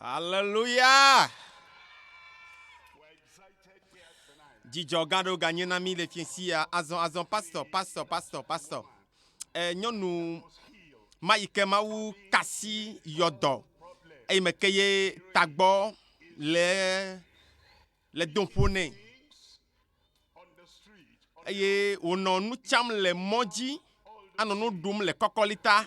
Haleluya! Dzidzɔ gã ɖewo ganye na mí le fiẽsi ya. Azɔ, azɔ, pastor, pastor, pastor, pastor. E, nyɔnu ma yi ke Mawu kasi yɔ dɔ eye me ke ye tagbɔ le le dom ƒo nɛ eye wònɔ nu tsam le mɔ dzi anɔ nu ɖum le kɔkɔlita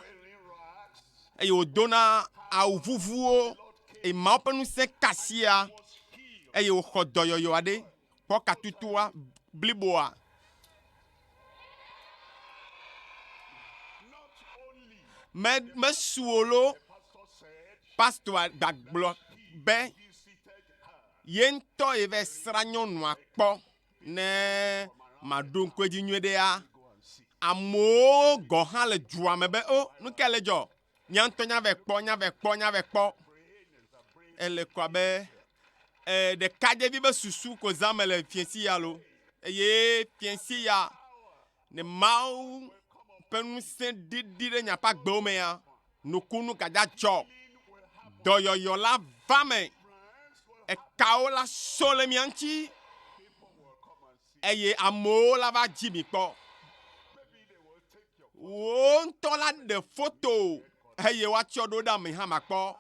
eye wòdona awu vuvuwo eye Mawu ƒe ŋusẽ kasia eye wòxɔ dɔyɔyɔ aɖe kpɔ katutua bliboa. Me mesu o lo, pastor gagblɔ be ye ŋutɔ ye va srã nyɔnua kpɔ ne maɖo ŋku edzi nyuie ɖea, amewo gɔ̃ hã le dua me be o nu ka le dzɔ? Mía ŋutɔ nya vɛ kpɔ, nya vɛ kpɔ, nya vɛ kpɔ. Ele kɔ abe e, ɖekadzevi be susu ko zã me le fiẽsi ya lo. Eye fiẽsi ya ne Mawu ƒe ŋusẽ ɖiɖi ɖe miaƒe agbewo mea, nukunu gadza dzɔ. Dɔyɔyɔ la va me. Ekawo la so le mia ŋuti eye amewo la va dzi mi kpɔ. Wò ŋutɔ la ɖe foto eye woatsɔ ɖo ɖe ame hã makpɔ.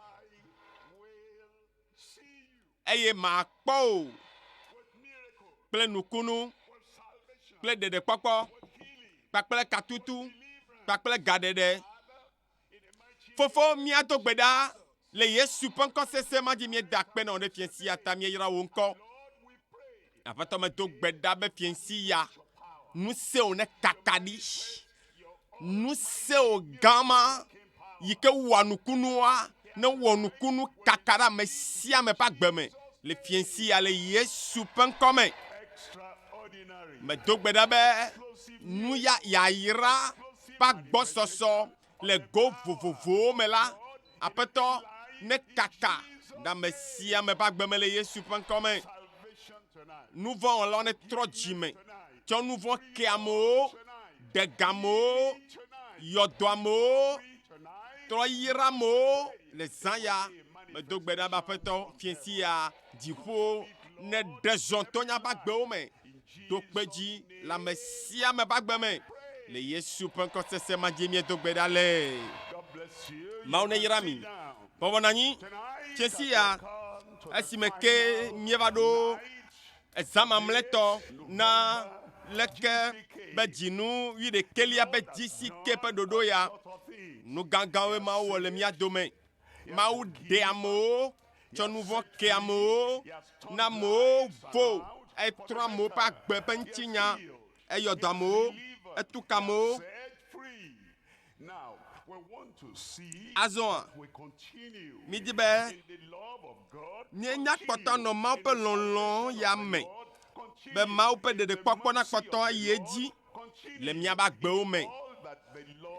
Eye makpɔ o kple nukunu kple ɖeɖekpɔkpɔ kpakple katutu kpakple gaɖeɖe. Fofo, míado gbe ɖa le Yesu ƒe ŋkɔ sesẽ ma dzi. Míeda akpe na wò ɖe fiẽ sia ta. Míeyra wò ŋkɔ. Aƒetɔ, medo gbe ɖa be fiẽ sia ŋusẽ wò nekaka ɖi. Ŋusẽ wò gã ma yi ke wɔa nukunua newɔ nukunu kaka ɖe ame sia ame ƒe agbe me le fiẽ sia le Yesu ƒe ŋkɔ me. Medo gbe ɖa be nu ya yayra ƒe agbɔsɔsɔ le go vovovowo me la, Aƒetɔ, nekaka ɖe ame sia ame ƒe agbe me le Yesu ƒe ŋkɔ me. Nu vɔ̃ wɔlawo netrɔ dzi me, tsɔ nu vɔ̃ ke amewo, ɖe ga amewo, yɔ dɔ amewo, trɔ yra amewo le zã ya. Medo gbe ɖa be Aƒetɔ, fiẽsi ya, dziƒo neɖe zɔ to míaƒe agbewo me. Ɖo kpe dzi le ame sia ame ƒe agbe me. Le Yesu ƒe ŋkɔ sese ma dzi míedo gbe ɖa le. Mawu neyra mi. Bɔbɔ nɔ anyi. Fiẽsi ya, esime ke míeva ɖo ezã mamlɛtɔ na leke be dzinu wuiɖekɛlia ƒe dzisike ƒe ɖoɖo ya, nu gãgãwoe Mawu wɔ le mía dome. Mawu ɖe amewo, tsɔ nu vɔ̃ ke amewo, na amewo vo, etrɔ amewo ƒe agbe ƒe ŋutinya, eyɔ dɔ amewo, etu ka amewo. Azɔa, mídi be míenya kpɔtɔ anɔ Mawu ƒe lɔlɔ̃ ya me, be Mawu ƒe ɖeɖekpɔkpɔ nakpɔtɔ ayi edzi. le míaƒe agbewo me.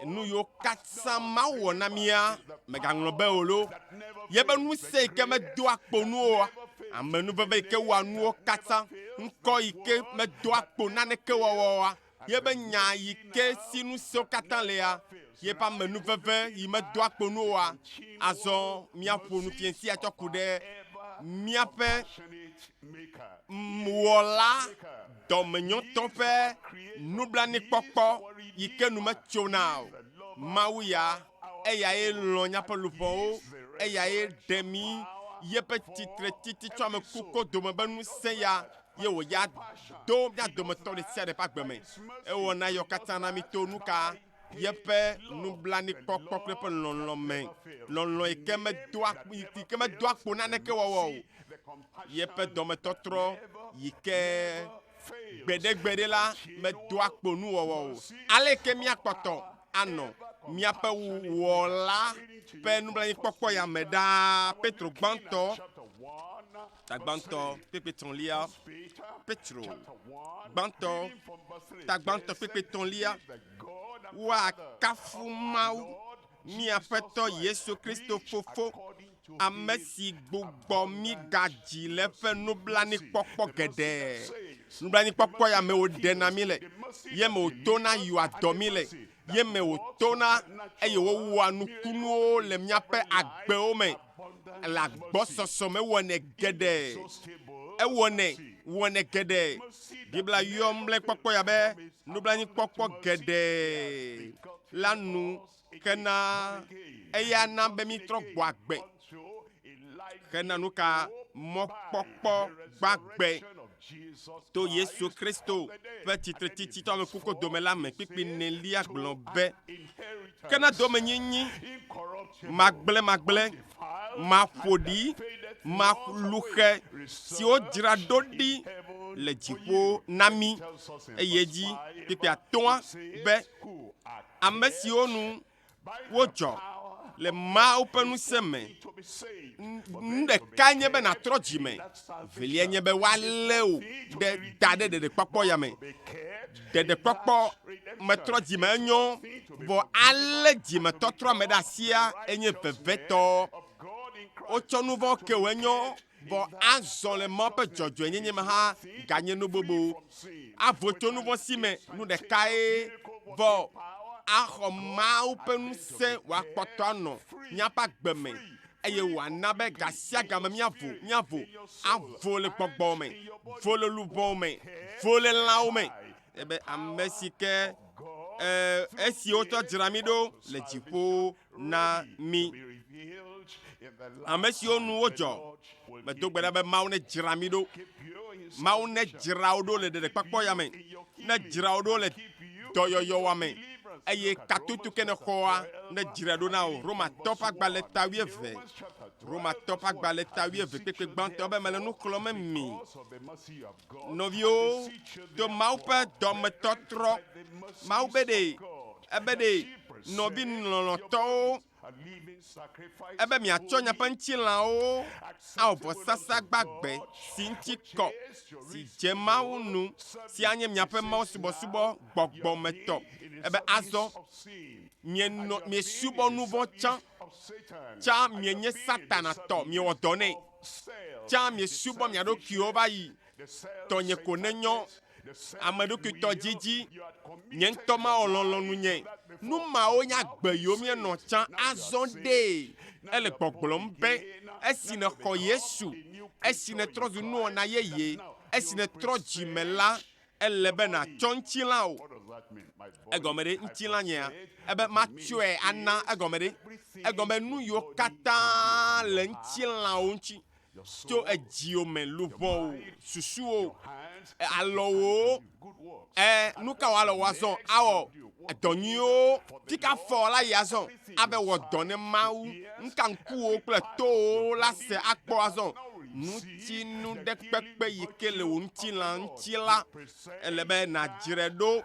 Nu yiwo katã Mawu wɔ na mía, mègaŋlɔ be o lo. Yebe ŋusẽ yi ke medoa kpo nu oa, amenuveve yi ke wɔa nuwo katã, ŋkɔ yi ke medoa kpo naneke wɔwɔ oa, yebe nya yi ke si ŋusẽwo katã lea, yeƒe amenuveve yi medoa kpo nu oa. Azɔ míaƒo nu fiẽ sia tsɔ ku ɖe míaƒe Wɔla dɔmenyotɔ ƒe nublanuikpɔkpɔ yi ke nu metsona o. Mawu ya, eyae lɔ̃ míaƒe luʋɔwo, eyae ɖe mí yeƒe tsitretsitsi tso ame kuku dome be ŋusẽ ya ye wòya do mía dometɔ ɖe sia ɖe ƒe agbe me. Ewɔ na yɔ katã na mí to nuka? Yeƒe nublanuikpɔkpɔ kple eƒe lɔlɔ̃ me. Lɔlɔ̃ yi ke medoa yi ke medoa kpo naneke wɔwɔ o. Yeƒe dɔmetɔtrɔ yi ke gbeɖegbeɖe la medoa kpo nuwɔwɔ o. Aleke míakpɔtɔ anɔ míaƒe Wɔla ƒe nublanuikpɔkpɔ ya me ɖaa? Petro gbãtɔ, ta gbãtɔ, kpekpe etɔ̃lia. Petro gbãtɔ, ta gbãtɔ, kpekpe etɔ̃lia. Woakafu Mawu, mía Aƒetɔ Yesu Kristo Fofo, ame si gbugbɔ mí gadzi le eƒe nublanuikpɔkpɔ geɖe. Nublanuikpɔkpɔ ya me wòɖena mí le, ye me wòtona yɔa dɔ mí le, ye me wòtona eye wòwɔa nukunuwo le míaƒe agbewo me. Le agbɔsɔsɔ me ewɔnɛ geɖe. Ewɔnɛ, wɔnɛ geɖe. Biblia yɔ mlɔekpɔkpɔ ya be nublanuikpɔkpɔ geɖe la nu hena eya na be mítrɔ gbɔ agbe hena nu ka mɔkpɔkpɔ gbagbe to Yesu Kristo ƒe tsitretsitsi to ame kuku dome la me. Kpukpui nelia gblɔ be, Ke na domenyinyi magblẽmagblẽ, maƒoɖi, maluxe si wodzra ɖo ɖi le dziƒo na mí. Eye edzi kpukpui atɔ̃a be, Ame siwo nu wodzɔ le Mawu ƒe ŋusẽ me. Nu ɖekae nye be nàtrɔ dzi me, velia nye be woalé wò ɖe da ɖe ɖeɖekpɔkpɔ ya me. Ɖeɖekpɔkpɔ metrɔ dzi me enyo, vɔ alé dzimetɔtrɔ me ɖe asia enye vevetɔ. Wotsɔ nu vɔ̃ ke wò enyo, vɔ azɔ le Mawu ƒe dzɔdzɔenyenye me hã ganye nu bubu. Avo tso nu vɔ̃ si me nu ɖekae, vɔ axɔ Mawu ƒe ŋusẽ wòakpɔtɔ anɔ míaƒe agbe me eye wòana be gasiagame míavo, míavo, avo le gbɔgbɔ me, vo le luʋɔ me, vo le lãwo me. Ebe ame si ke e, esi wotsɔ dzra mí ɖo le dziƒo na mí. Ame siwo nu wodzɔ, medo gbe ɖa be Mawu nedzra mí ɖo. Mawu nedzra wo ɖo le ɖeɖekpɔkpɔ ya me, nedzra wo ɖo le dɔyɔyɔwa me, eye katutu ke nexɔa nedzra ɖo na wò. Romatɔ ƒe agbalẽ ta wuieve. Romatɔ ƒe agbalẽ ta wuieve kpekpe gbãtɔ be mele nu xlɔ̃m mi. Nɔviwo, to Mawu ƒe dɔmetɔtrɔ, Mawu be ɖe, ebe ɖe, nɔvi lɔlɔ̃tɔwo, ebe miatsɔ miaƒe ŋutilãwo awɔ vɔsasa gbagbe si ŋuti kɔ, si dze Mawu nu, si anye miaƒe mawusubɔsubɔ gbɔgbɔmetɔ. Ebe azɔ mienɔ miesubɔ nu vɔ̃ tsã, tsã mienye Satana tɔ, miewɔ dɔ nɛ. Tsã miesubɔ mia ɖokuiwo va yi, tɔnye ko nenyɔ, ame ɖokuitɔ dzidzi, nye ŋutɔ mawɔ lɔlɔ̃nu nye. Nu mawo nye agbe yiwo míenɔ tsã. Azɔ ɖee, ele gbɔgblɔm be, esi nèxɔ Yesu, esi nètrɔ zu nuwɔna yeye, esi nètrɔ dzi me la, ele be nàtsɔ ŋutilã o. Egɔme ɖe, ŋutilã nyea? Ebe matsɔe ana. Egɔme ɖe? Egɔme nu yiwo katã le ŋutilãwo ŋuti, tso edziwò me, luʋɔwò, susuwò, alɔwò, e, nu ka wòalɔ wò azɔ? Awɔ dɔ nyuiwo. Fika fɔ la yi azɔ? Abe wɔ dɔ ne Mawu. Nuka ŋkuwò kple towò la se akpɔ azɔ? Ŋutinu ɖe kpekpe yi ke le wò ŋutilã ŋuti la, ele be nàdzrae ɖo,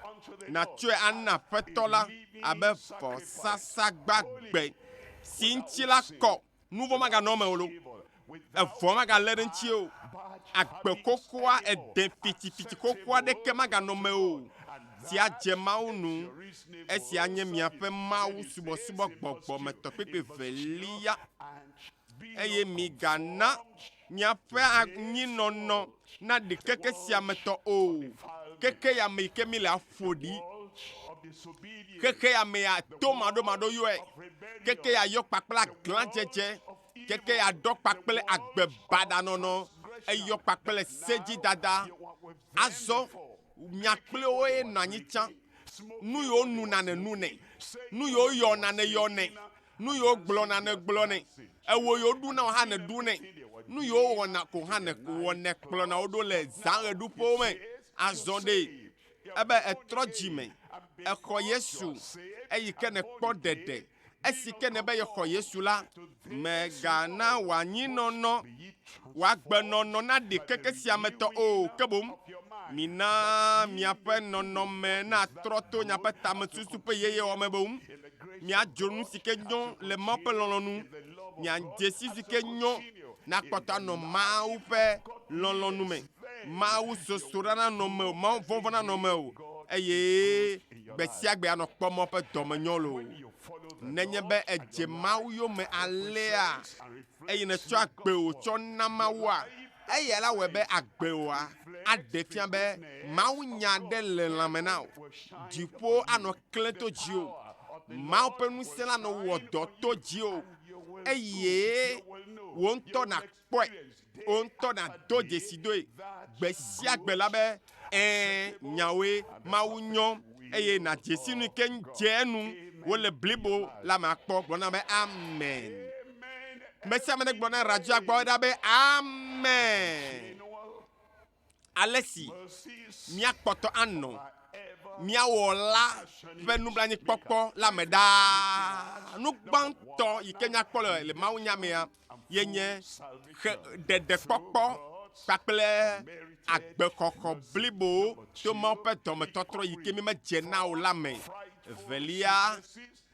nàtsɔe ana Aƒetɔ la abe vɔsasa gbagbe si ŋuti la kɔ. Nu vɔ̃ maganɔ eme o lo. Evɔ̃ magalé ɖe ŋuti o. Agbe xoxoa, ede fitifiti xoxoa ɖeke maganɔ eme o, si adze Mawu nu. Esia nye miaƒe Mawu subɔsubɔ gbɔgbɔmetɔ kpekpe velia. Eye migana miaƒe anyinɔnɔ naɖi keke sia me tɔ o. Keke ya me yi ke mile aƒo ɖi. Xexe ya me ya to maɖomaɖo yɔe. Keke ya yɔ kpakple aglãdzedze. Keke ya ɖɔ kpakple agbe baɖa nɔnɔ. Eyɔ kpakple sedzidada. Azɔ mia kple woe nɔ anyi tsã. Nu yiwo nuna nènunɛ. Nu yiwo yɔna nèyɔnɛ. Nu yiwo gblɔna nègblɔnɛ. Ewò yiwo ɖuna wò hã nèɖunɛ. Nu yiwo wɔna ko hã nèwɔnɛ kplɔna wo ɖo le zãɣeɖuƒewo me. Azɔ ɖe, ebe ètrɔ dzi me, èxɔ Yesu, eyi ke nèkpɔ ɖeɖe. Esi ke nèbe yexɔ Yesu la, mègana wò anyinɔnɔ, wò agbenɔnɔ naɖi keke sia me tɔ o, ke boŋ mina miaƒe nɔnɔme natrɔ to miaƒe tamesusu ƒe yeyewɔ me boŋ. Miadzro nu si ke nyo le Mawu ƒe lɔlɔ̃nu, miadze si si ke nyo nakpɔtɔ anɔ Mawu ƒe lɔlɔ̃nu me. Mawu sosroɖa nanɔ mewò, Mawu vɔvɔ̃ nanɔ mewò, eye gbe sia gbe anɔ kpɔ Mawu ƒe dɔmenyɔ loo. Nenye be èdze Mawu yome alea, eye nètsɔ agbewò tsɔ na Mawua, eya la wɔe be agbewòa aɖe fia be mawunya aɖe le lãme na wò. Dziƒo anɔ klẽ to dziwò. Mawu ƒe ŋusẽ la nɔ wɔ dɔ to dziwò. Eye wò ŋutɔ nàkpɔe, wò ŋutɔ nàdo dzesi doe gbe sia gbe la be, ɛ̃, nyawoe Mawu nyɔ, eye nàdze si nu yi ke dze enu wole blibo la me akpɔ. Gblɔ na be, Amen. Ame sia ame negblɔ na radioa gbɔ ɖa be, Amen. Ale si míakpɔtɔ anɔ mía Wɔla ƒe nublanuikpɔkpɔ la me ɖaa. Nu gbãtɔ yi ke míakpɔ le, le mawunya mea ye nye xe, ɖeɖekpɔkpɔ kpakple agbexɔxɔ blibo to Mawu ƒe dɔmetɔtrɔ yi ke mímedze na o la me. Evelia,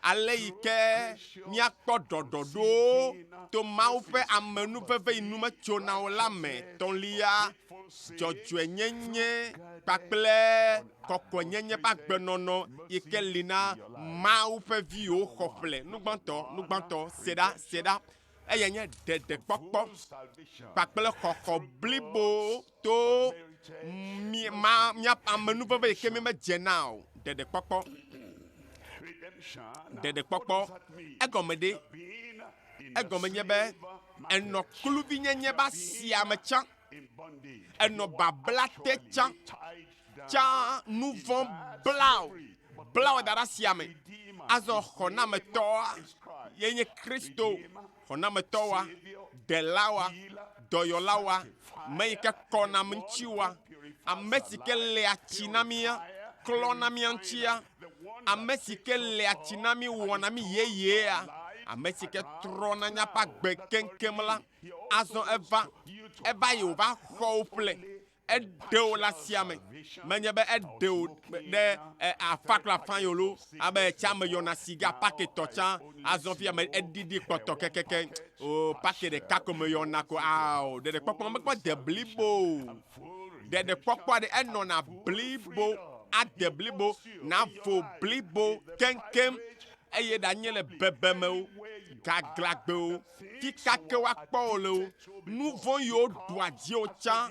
ale yi ke míakpɔ ɖɔɖɔɖo to Mawu ƒe amenuveve yi nu metsona o la me. Etɔ̃lia, dzɔdzɔenyenye kpakple kɔkɔenyenye ƒe agbenɔnɔ yi ke li na Mawu ƒe viwo xɔƒle. Nu gbãtɔ, nu gbãtɔ, se ɖa, se ɖa, eyae nye ɖeɖekpɔkpɔ kpakple xɔxɔ blibo to mí, ma, míaƒe amenuveve yi ke mímedze na o. Ɖeɖekpɔkpɔ. Ɖeɖekpɔkpɔ. Egɔme ɖe? Egɔme nye be enɔ kluvinyenye be asia me tsã. Enɔ babla te tsã. Tsã nuvɔ̃ bla wò, bla wò da ɖe asia me. Azɔ xɔnametɔa ye nye Kristo. Xɔnametɔwoa, Ɖelawoa, Dɔyɔlawoa, me yi ke kɔna ŋutiwoa, ame si ke lea tsi na mía, klɔna mía ŋutia, ame si ke lea tsi na mí wɔna mí yeyea, ame si ke trɔna míaƒe agbe keŋkeŋ la, azɔ eva, eva yi wòva xɔ wò ƒle. Eɖe wò le asia me. Menye be eɖe wò ɖe afã kple afã yi o loo, abe tsã ame yɔna siga pake tɔ tsã, azɔ fia me eɖiɖi kpɔtɔ kekeke. O, pake ɖeka ko meyɔna ko. Ao, ɖeɖekpɔkpɔ mekpɔ de blibo o. Ɖeɖekpɔkpɔa ɖe enɔna blibo, ade blibo, navo blibo keŋkeŋ, eye ɖanye le bebeme o, gaglãgbe o, fika ke woakpɔ wò le o, nu vɔ̃ yiwo ɖua dziwò tsã,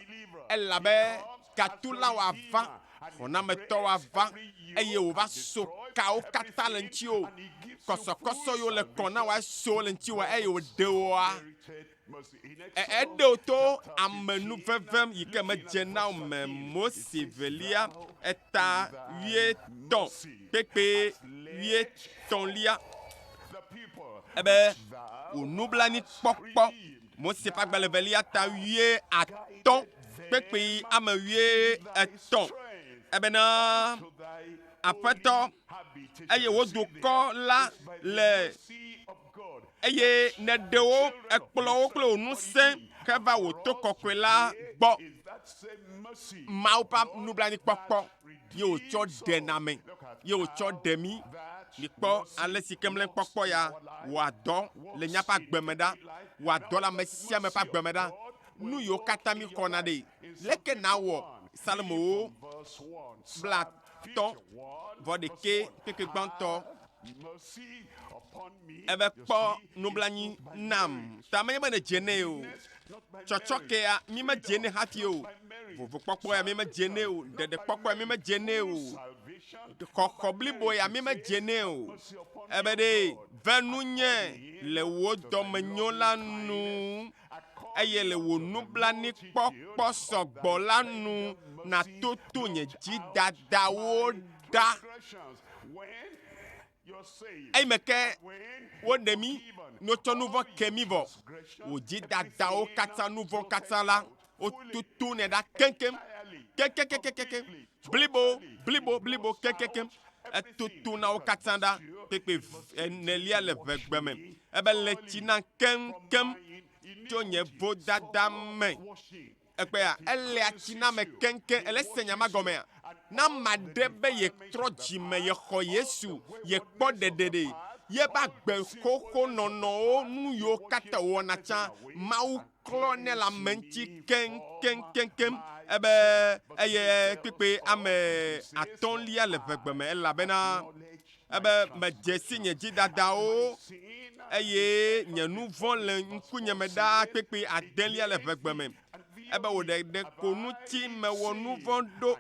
elabe katulawo ava, xɔnametɔwo ava, eye wòva so kawo katã le ŋutiwò. Kɔsɔkɔsɔ yiwo le kɔ na wò eso le ŋutiwò eye wòɖe wòa? Eɖe wò to amenuveve yi ke medze na wò me. Mose velia eta wuietɔ̃ kpekpe wuietɔ̃lia. Ebe wò nublanuikpɔkpɔ. Mose ƒe agbalẽ evelia ta wuiatɔ̃ kpekpe ame wuietɔ̃. Ebena Aƒetɔ, eye wò dukɔ la le eye nèɖe wo, èkplɔ wo kple wò ŋusẽ heva wò to kɔkɔe la gbɔ. Mawu ƒe nublanuikpɔkpɔ ye wòtsɔ ɖena ame, ye wòtsɔ ɖe mí. Mikpɔ ale si ke mlekpɔkpɔ ya wɔa dɔ le míaƒe agbe me ɖa, wɔa dɔ le ame sia ame ƒe agbe me ɖa. Nu yiwo katã míxɔna ɖe, leke nàwɔ Psalmowo blatɔ̃ vɔ ɖekɛ kpekpe gbãtɔ Eve kpɔ nublanui nam. Ta menye be nèdze nɛ o. Tsɔtsɔkea, mi medze nɛ hafi o. Vovokpɔkpɔ ya, mi medze nɛ o. Ɖeɖekpɔkpɔ ya, mi medze nɛ o. Xɔxɔ blibo ya, mi medze nɛ o. Ebe ɖe, ve nunye le wò dɔmenyo la nu, eye le wò nublanuikpɔkpɔ sɔgbɔ la nu, nàtoto nye dzidadawo ɖa. Eyime ke woɖe mí, ne wotsɔ nu vɔ̃ ke mí vɔ, wò dzidadawo katã, nu vɔ̃ katã la, wotutunɛ ɖa keŋkeŋ, keŋkeŋkeŋkeŋ, blibo, blibo, blibo, keŋkeŋkeŋ. Etutuna wo katã ɖa kpekpe enelia le ʋegbe me. Ebe le tsi nam keŋkeŋ tso nye vodada me. Ekpea, elea tsi na ame keŋkeŋ. Ele se nya ma gɔmea? Ne ame aɖe be yetrɔ dzi me, yexɔ Yesu, yekpɔ ɖeɖe ɖe, yebe agbe xoxo nɔnɔwo, nu yiwo katã wòwɔna tsã, Mawu klɔ nɛ le ame ŋuti keŋkeŋkeŋkeŋ. Ebe eye kpekpe ame atɔ̃lia le ʋegbe me elabena ebe medze si nye dzidadawo eye nye nu vɔ̃ le ŋkunye me ɖaa kpekpe adelia le ʋegbe me. Ebe wò ɖeɖe ko ŋuti mewɔ nu vɔ̃ ɖo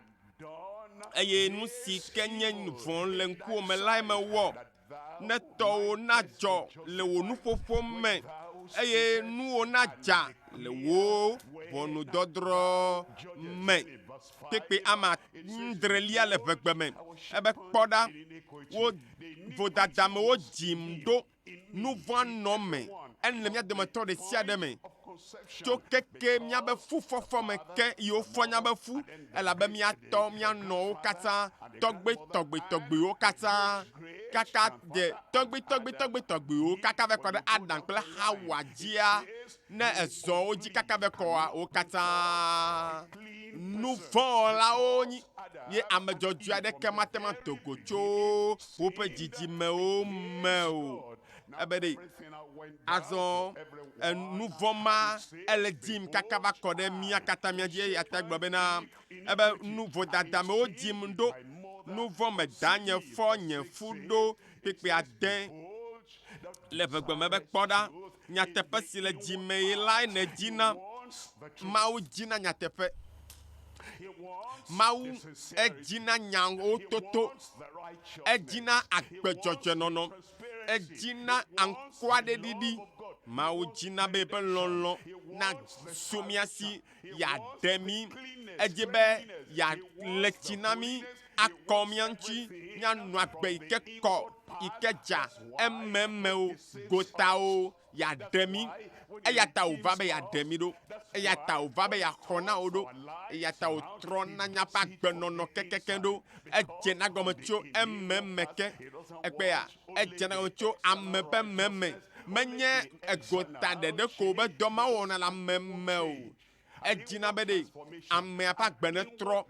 eye nu si ke nye vɔ̃ le ŋkuwò me lae mewɔ. Ne tɔwò nadzɔ le wò nuƒoƒo me, eye nuwò nadza le wò ʋɔnudɔdrɔ̃ me. Kpekpe ame adrelia le ʋegbe me. Ebe kpɔ ɖa, wo vodada me wodzim ɖo. Nu vɔ̃a nɔ eme. Ele mía dometɔ ɖe sia ɖe me. Tso keke míabe fufɔfɔ me ke yi wofɔ míabe fu, elabe mía tɔ, mía nɔwo katã, tɔgbe, tɔgbe, tɔgbuiwo katã, kaka de tɔgbe, tɔgbe, tɔgbe, tɔgbuiwo kaka va kɔ ɖe Adam kple Xawa dzia, ne ezɔ wo dzi kaka va kɔa, wo katã nu vɔ̃wɔlawo wonyi ye ame dzɔdzɔe aɖeke mate ŋu ado go tso woƒe dzidzimewo me o. Ebe ɖe azɔ enu vɔ̃ ma ele dim kaka va kɔ ɖe mía katã mía dzi eya ta gblɔ bena ebe nu vodada me wodzim ɖo, nu vɔ̃ me danye fɔ nye fu ɖo kpekpe ade le ʋegbe me be kpɔ ɖa, nyateƒe si le dzi me yi lae nèdina. Mawu dzina nyateƒe. Mawu edzina nyawo toto, edzina agbe dzɔdzɔe nɔnɔ, edzina aŋkuaɖeɖiɖi. Mawu dzina be yeƒe lɔlɔ̃ nasu mía si, yeaɖe mí. Edzi be yeale tsi na mí, akɔ mía ŋuti, míanɔ agbe yi ke kɔ, yi ke dza ememe o, gota o. yeaɖe mí. Eya ta wòva be yeaɖe mí ɖo. Eya ta wòva be yeaxɔ na wò ɖo. Eya ta wòtrɔ na míaƒe agbenɔnɔ kekeake ɖo. Edzena gɔme tso ememe ke. Egbea, edzena gɔme tso ame ƒe meme. Menye egota ɖeɖe ko be dɔ ma wɔna le ame me o. Edina be ɖe amea ƒe agbe netrɔ.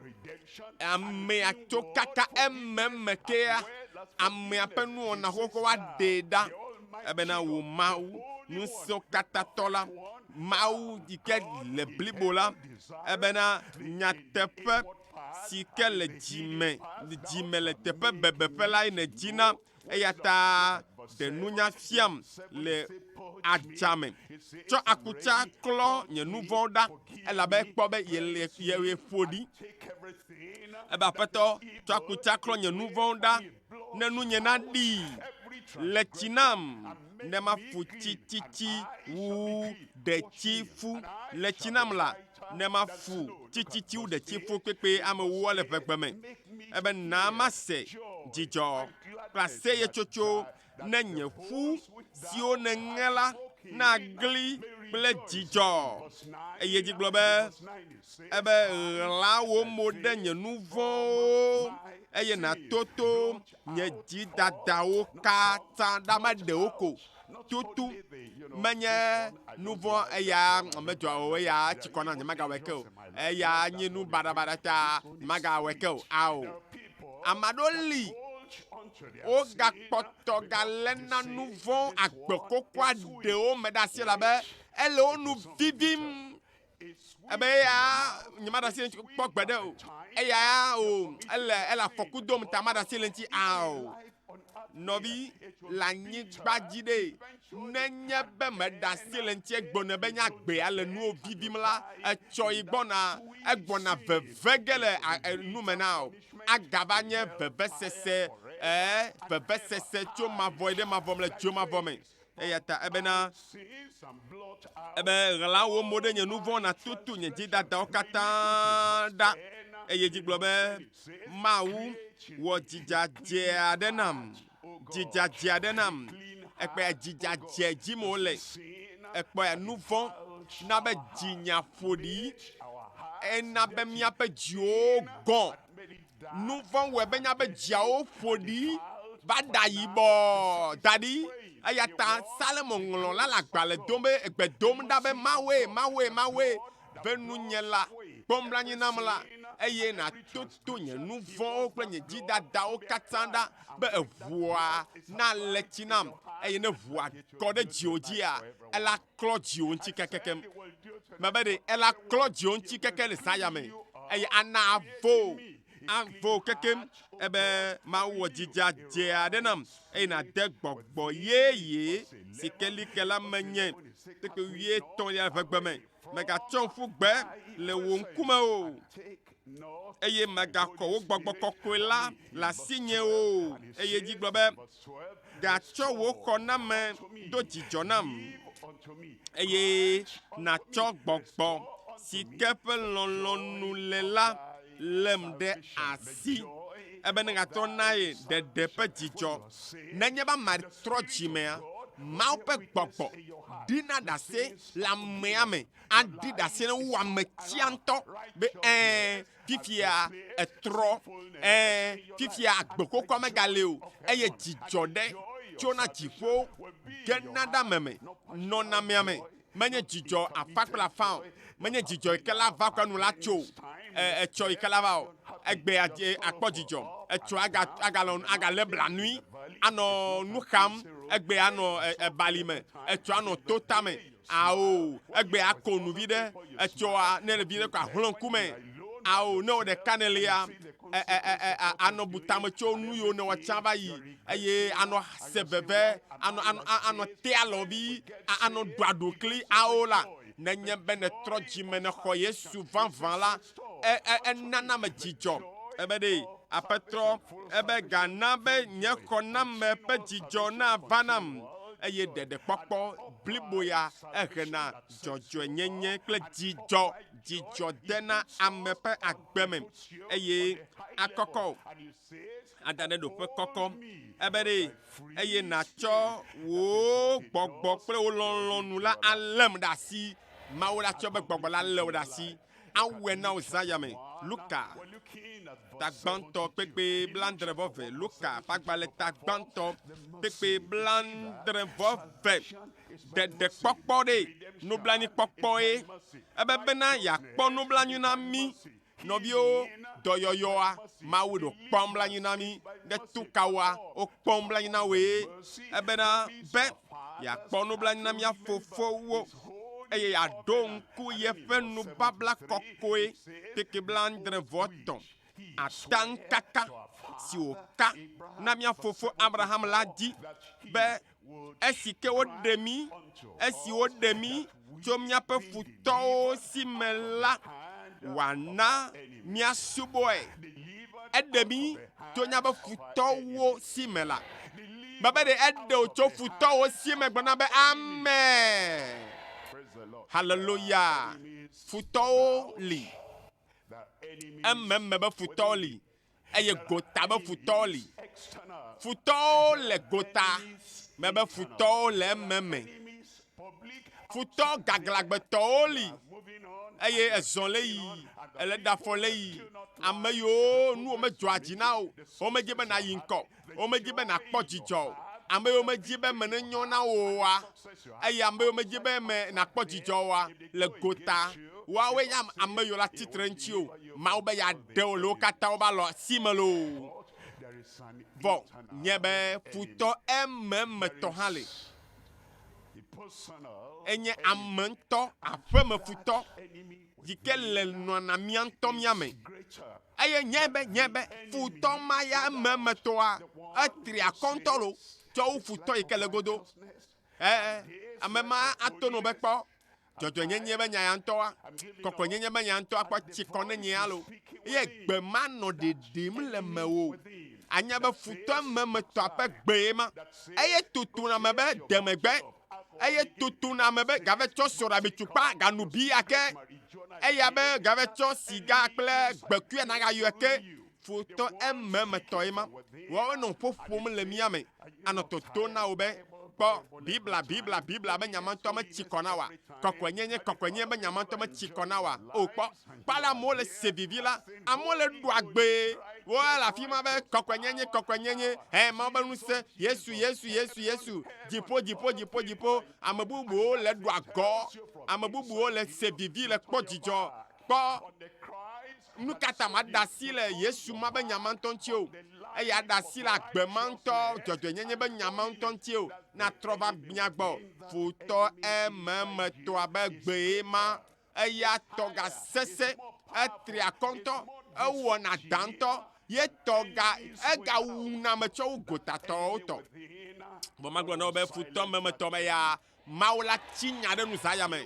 Amea tso kaka ememe kea, amea ƒe nuwɔna xoxo woaɖee ɖa. Ebena wò Mawu, ŋusẽkatãtɔ la, Mawu yi ke le blibo la, ebena nyateƒe si ke le dzime, dzime le teƒe bebeƒe lae nèdina. Eya ta ɖe nunya fiam le adzame. Tsɔ akutsa klɔ nye nu vɔ̃wo ɖa, elabe ekpɔ be yele ye ƒo ɖi. Ebe Aƒetɔ, tsɔ akutsa klɔ nye nu vɔ̃wo ɖa, ne nunye naɖii. Le tsi nam, ne mafu tsitsitsi wu ɖetifu. Le tsi nam la, ne mafu tsitsitsi wu ɖetifu kpekpe ame wuɔ le ʋegbe me. Ebe na mase dzidzɔ kple aseyetsotso ne nye ƒu siwo nèŋe la nagli kple dzidzɔ. Eye dzi gblɔ be, ebe ɣla wò mo ɖe nye nu vɔ̃wo eye nàto to nye dzidadawo katã ɖa meɖe wo ko. Tutu menye nu vɔ̃ eya medzɔa o, eya tsi kɔ na nyemagawɔe ke o. Eya nye nu baɖabaɖa ta nyemagawɔe ke o. Ao. Ame aɖewo li wogakpɔtɔ galéna nu vɔ̃ agbe xoxoa ɖewo me ɖe asi elabe ele wo nu vivim. Ebe eya nyemaɖe asi le eŋuti kpɔ gbeɖe o. Eya o ele ele afɔku dom ta maɖe asi le eŋuti ao. Nɔvi le anyigba dzi ɖe, nenye be meɖe asi le eŋuti egbɔna be nye agbea le nuwo vivim la, etsɔ yi gbɔna egbɔna veve ge le nu me na wò. Agava nye vevesese, e vevesese tso mavɔ yi ɖe mavɔ me le dzo mavɔ me. Eya ta ebena, ebe ɣla wò mo ɖe nye nu vɔ̃ nàtutu nye dzidadawo katã ɖa. Eye dzi gblɔ be, Mawu, wɔ dzidzadzɛ aɖe nam, dzidzadzɛ aɖe nam. Ekpɔe dzidzadzɛ dzi me wole. Ekpɔe nu vɔ̃ na be dzinya ƒo ɖi. Ena be míaƒe dziwo gɔ̃. Nu vɔ̃ wɔe be míaƒe dziawo ƒo ɖi va ɖa yibɔ da ɖi. Eya ta Salomo ŋlɔ la le agbalẽ dom be egbe dom ɖa be Mawue, Mawue, Mawue, ve nunye la, kpɔ nublanui nam la, eye nàtoto nye nu vɔ̃wo kple nye dzidadawo katã ɖa be eʋua nalé tsi nam, eye ne ʋua kɔ ɖe dziwò dzia, ela klɔ dziwò ŋuti kekekem. Mebe ɖe ela klɔ dziwò ŋuti keke le zã ya me, eye ana avo, avo kekem. Ebe Mawu wɔ dzidzadze aɖe nam, eye nàde gbɔgbɔ yeye si ke li ke la menye. Kpekpe wuietɔ̃lia le ʋegbe me. Mègatsɔm ƒu gbe le wò ŋkume o, eye mègaxɔ wò gbɔgbɔ kɔkɔe la le asinye o. Eye dzi gblɔ be, Gatsɔ wò xɔname do dzidzɔ nam eye nàtsɔ gbɔgbɔ si ke ƒe lɔlɔ̃nu le la lém ɖe asi. Ebe ne gatrɔ na ye ɖeɖe ƒe dzidzɔ. Nenye be ame trɔ dzimea, Mawu ƒe gbɔgbɔ ɖina ɖase le amea me, aɖi ɖase ne wu ame tsia ŋutɔ be ɛ̃, fifia etrɔ, ɛ̃, fifia agbe xoxoa megale o eye dzidzɔ ɖe tsona dziƒo gena ɖe ame me, nɔna amea me. Menye dzidzɔ afã kple afã o, menye dzidzɔ yi ke la va kple nu la tso o, etsɔ yi ke la va o. Egbea akpɔ dzidzɔ, etsɔ aga agalɔ agalé blanui, anɔ nu xam, egbea anɔ ebali me, etsɔ anɔ to tame. Ao, egbea ako nu viɖe, etsɔa ne le viɖe ko ahlɔ̃ ŋkume. Ao, ne wò ɖeka nèlia, anɔ bu tame tso nu yiwo nèwɔ tsã va yi eye anɔ se veve, anɔ anɔ anɔ te alɔvi, anɔ ɖu aɖukli. Ao la, nenye be nètrɔ dzime nèxɔ Yesu vavã la, enana me dzidzɔ. Ebe ɖe Aƒetɔ, ebe gana be nye xɔname ƒe dzidzɔ nava nam eye ɖeɖekpɔkpɔ blibo ya ehena dzɔdzɔenyenye kple dzidzɔ, dzidzɔ dena ame ƒe agbe me eye akɔkɔ o, ada ɖe ɖoƒe kɔkɔ. Ebe ɖe, eye nàtsɔ wò gbɔgbɔ kple wò lɔlɔ̃nu la além ɖe asi. Mawu la tsɔ be gbɔgbɔ la lé wò ɖe asi awɔe na wò zã ya me. Luka ta gbãtɔ kpekpe blaadre vɔ ve. Luka ƒe agbalẽ ta gbãtɔ kpekpe blaadre vɔ ve. Ɖeɖekpɔkpɔ ɖe nublanuikpɔkpɔe. Ebe bena yeakpɔ nublanui na mí. Nɔviwo, dɔyɔyɔa, Mawu ɖo kpɔ nublanui na mí. Ɖe tukawoa, wokpɔ nublanui na wòe. Ebena be yeakpɔ nublanui na mía fofowo eye yeaɖo ŋku yeƒe nubabla kɔkɔe kpekpe blaadre vɔ etɔ̃ ataŋkaka si wòka na mía fofo Abraham la dzi be esi ke woɖe mí, esi woɖe mí tso míaƒe futɔwo si me la, wòana míasubɔe. Eɖe mí tso míaƒe futɔwo si me la. Mebe ɖe eɖe wò tso futɔwo si me gblɔna be amen. Haleluya. Futɔwo li. Ememe be futɔwo li eye gota be futɔwo li. Futɔwo le gota me be futɔwo le ememe. Futɔ gaglagbetɔwo li eye ezɔ le yi, ele ɖafɔ le yi. Ame yiwo nu womedzɔa dzi na o, womedi be nàyi ŋkɔ, womedi be nàkpɔ dzidzɔ o. Ame yiwo medi be eme nenyo na wò oa, eye ame yiwo medi be eme nàkpɔ dzidzɔ oa le gota, woawoe nye ame yiwo le atsitre ŋuti o. Mawu be yeaɖe wò le wo katã woƒe alɔ si me loo. Vɔ nye be futɔ ememetɔ hã li. Enye ame ŋutɔ, aƒeme futɔ yi ke le nɔna mía ŋutɔ mía me. Eye nye be, nye be futɔ ma ya ememetɔa, etri akɔ ŋutɔ lo tsɔ wu futɔ yi ke le godo. Ɛ, ame ma ato no be kpɔ dzɔdzɔenyenye be nya ya ŋutɔa, kɔkɔenyenye be nya ŋutɔa kpɔ tsi kɔ ne nyea lo. Eye gbe ma nɔ ɖiɖim le mewò. Anya be futɔ ememetɔa ƒe gbee ma. Eye totona me be de megbe. Eye totona me be gave tsɔ soɖabitukpa ganu biya ke. Eya be gave tsɔ siga kple gbekuia nagayɔe ke. Futɔ ememetɔe ma. Woawoe nɔ ƒo ƒom le mía me anɔ toto na wò be, Kpɔ, Biblia, Biblia, Biblia be nya ma ŋutɔ metsi kɔ na wòa? Kɔkɔenyenye, kɔkɔenyenye be nya ma ŋutɔ metsi kɔ na wòa? O, kpɔ, kpɔ ale amewo le se vivi la, amewo le ɖu agbee. Woe le afi ma be, Kɔkɔenyenye, kɔkɔenyenye, hɛ, Mawu be ŋusẽ, Yesu, Yesu, Yesu, Yesu, dziƒo, dziƒo, dziƒo, dziƒo. Ame bubuwo le ɖu agɔ, ame bubuwo le se vivi, le kpɔ dzidzɔ. Kpɔ, nu ka ta maɖe asi le Yesu ma be nya ma ŋutɔ ŋuti o, eye aɖe asi le agbe ma ŋutɔ, dzɔdzɔenyenye be nya ma ŋutɔ ŋuti o, natrɔ va mía gbɔ. Futɔ ememetɔa be gbee ma, eya tɔ ga sese, etri akɔ ŋutɔ, ewɔna dã ŋutɔ, ye tɔ ga, egawuna ame tsɔ wu gotatɔwo tɔ. Vɔ magblɔ na wò be futɔ ememetɔ be ya Mawu la tsi nya ɖe nu zã ya me.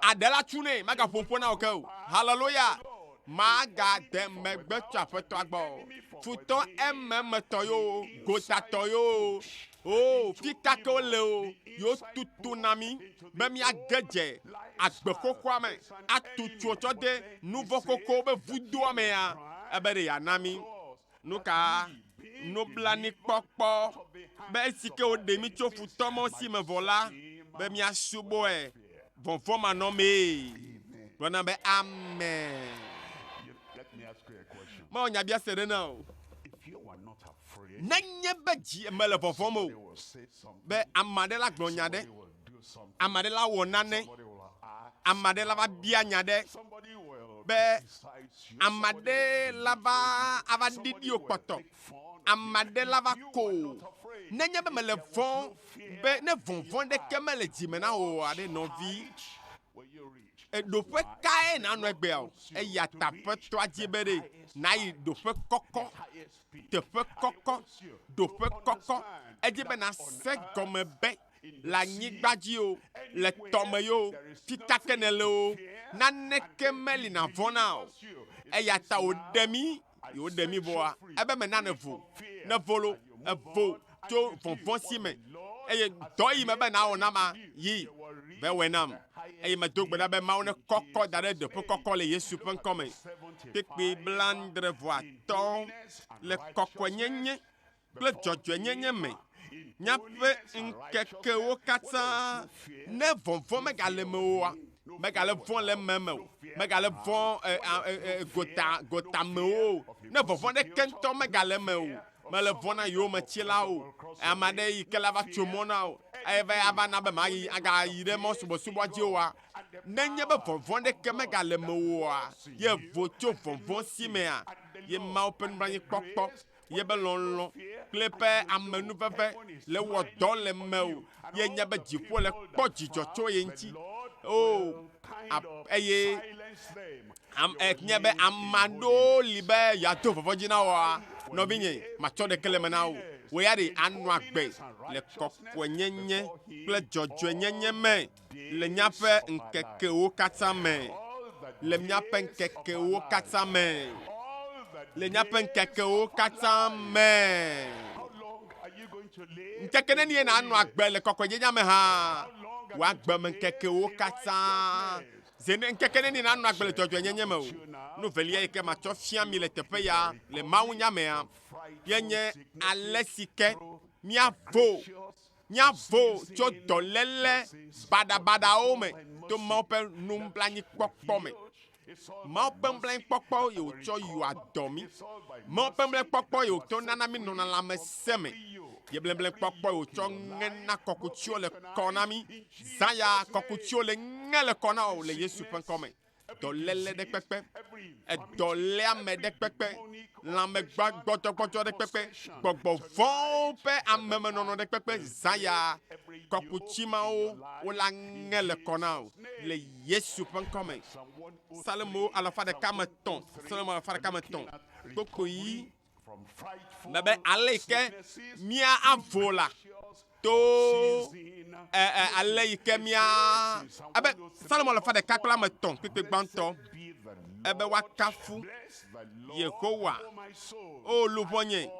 Aɖe la tsu nɛ, magaƒo ƒo na wò ke o. Haleluya! Magade megbe tso Aƒetɔa gbɔ o. Futɔ ememetɔ yoo, gotatɔ yoo. O, fi ka ke wole o, yewo tutu na mí be míage dze agbe xoxoa me, atu tso tsɔ de nu vɔ̃ xoxowo be vudoa mea, ebe ɖe yeana mí. Nu ka nublanuikpɔkpɔ be esi ke woɖe mí tso futɔmɔ si me vɔ la, be míasubɔe vɔvɔ̃ manɔmee. Gblɔna be amen. Mewɔ nyabiase ɖe na wò. Nenye be dzi mele vɔvɔ̃m o, be ame aɖe la gblɔ nya ɖe, ame aɖe la wɔ nane, ame aɖe la va bia nya ɖe, be ame aɖe la va ava ɖiɖi wò kpɔtɔ, ame aɖe la va ko wò. Nenye be mele vɔ̃ be ne vɔvɔ̃ ɖeke mele dzime na wò oa ɖe nɔvi, ɖoƒe kae nànɔ egbea o? Eya ta Aƒetɔa di be ɖe nàyi ɖoƒe kɔkɔ, teƒe kɔkɔ, ɖoƒe kɔkɔ. Edi be nàse gɔme be le anyigba dzi o, le tɔme ye o, fi ka ke nèle o, naneke meli nàvɔ̃ na o. Eya ta wòɖe mí, ye woɖe mí vɔa, ebe mena nèvo. Nèvo lo, èvo tso vɔvɔ̃ si me. Eye dɔ yi mebe nàwɔ nam a, yi, ve wɔe nam. Eye medo gbe ɖa be Mawu nekɔkɔ da ɖe ɖoƒe kɔkɔ le Yesu ƒe ŋkɔ me. Kpekpe 65 le kɔkɔenyenye kple dzɔdzɔenyenye me. Míaƒe ŋkekewo katã, ne vɔvɔ̃ megale me oa, megale vɔ̃ le eme o, megale vɔ̃ gota gotamewo o, ne vɔvɔ̃ ɖeke ŋutɔ megale eme o, mele vɔ̃ na yometsilawo o, ame aɖe yi ke la va tso mɔ na o, eye va ava na be mayi agayi ɖe mɔ subɔsubɔ dzi oa, nenye be vɔvɔ̃ ɖeke megale me oa, ye vo tso vɔvɔ̃ si mea, ye Mawu ƒe nublanuikpɔkpɔ ye be lɔlɔ̃ kple eƒe amenuveve le wɔ dɔ le mewò ye nye be dziƒo le kpɔ dzidzɔ tso ye ŋuti. O, eye am, nye be ame aɖewo li be yeado vɔvɔ̃ dzi na wòa, nɔvinye, matsɔ ɖeke le eme na wò. Wò ya ɖe anɔ agbe le kɔkɔenyenye kple dzɔdzɔenyenye me le míaƒe ŋkekewo katã me. Le míaƒe ŋkekewo katã me. Le míaƒe ŋkekewo katã me. Ŋkeke nenie nànɔ agbe le kɔkɔenyenye me hã? Wò agbemeŋkekewo katã. Zi ne ŋkeke nenie nànɔ agbe le dzɔdzɔenyenye me o? Nu velia yi ke matsɔ fia mi le teƒe ya le mawunya mea ye nye ale si ke míavo míavo tso dɔléle baɖabaɖawo me to Mawu ƒe nublanuikpɔkpɔ me. Mawu ƒe nublanuikpɔkpɔ ye wòtsɔ yɔa dɔ mí. Mawu ƒe nublanuikpɔkpɔ ye wòtsɔ nana mí nɔna lãmesẽ me. Ye nublanuikpɔkpɔ ye wòtsɔ ŋena kɔkutsiwo le kɔ na mí. Zã ya kɔkutsiwo le ŋe le kɔ na wò le Yesu ƒe ŋkɔ me. Dɔléle ɖe kpekpe, edɔléame ɖe kpekpe, lãmegbɔdzɔgbɔdzɔ ɖe kpekpe, gbɔgbɔ vɔ̃wo ƒe amemenɔnɔ ɖe kpekpe, zã ya kɔkuti mawo wola ŋe le kɔ na wò le Yesu ƒe ŋkɔ me. Psalmo 103, Psalmo 103, kpokpoyi me be ale yi ke mía avo la to ɛ ɛ ale yi ke mía ebe Salomo 103 kpekpe gbãtɔ ebe woakafu Yehowa o luʋɔnye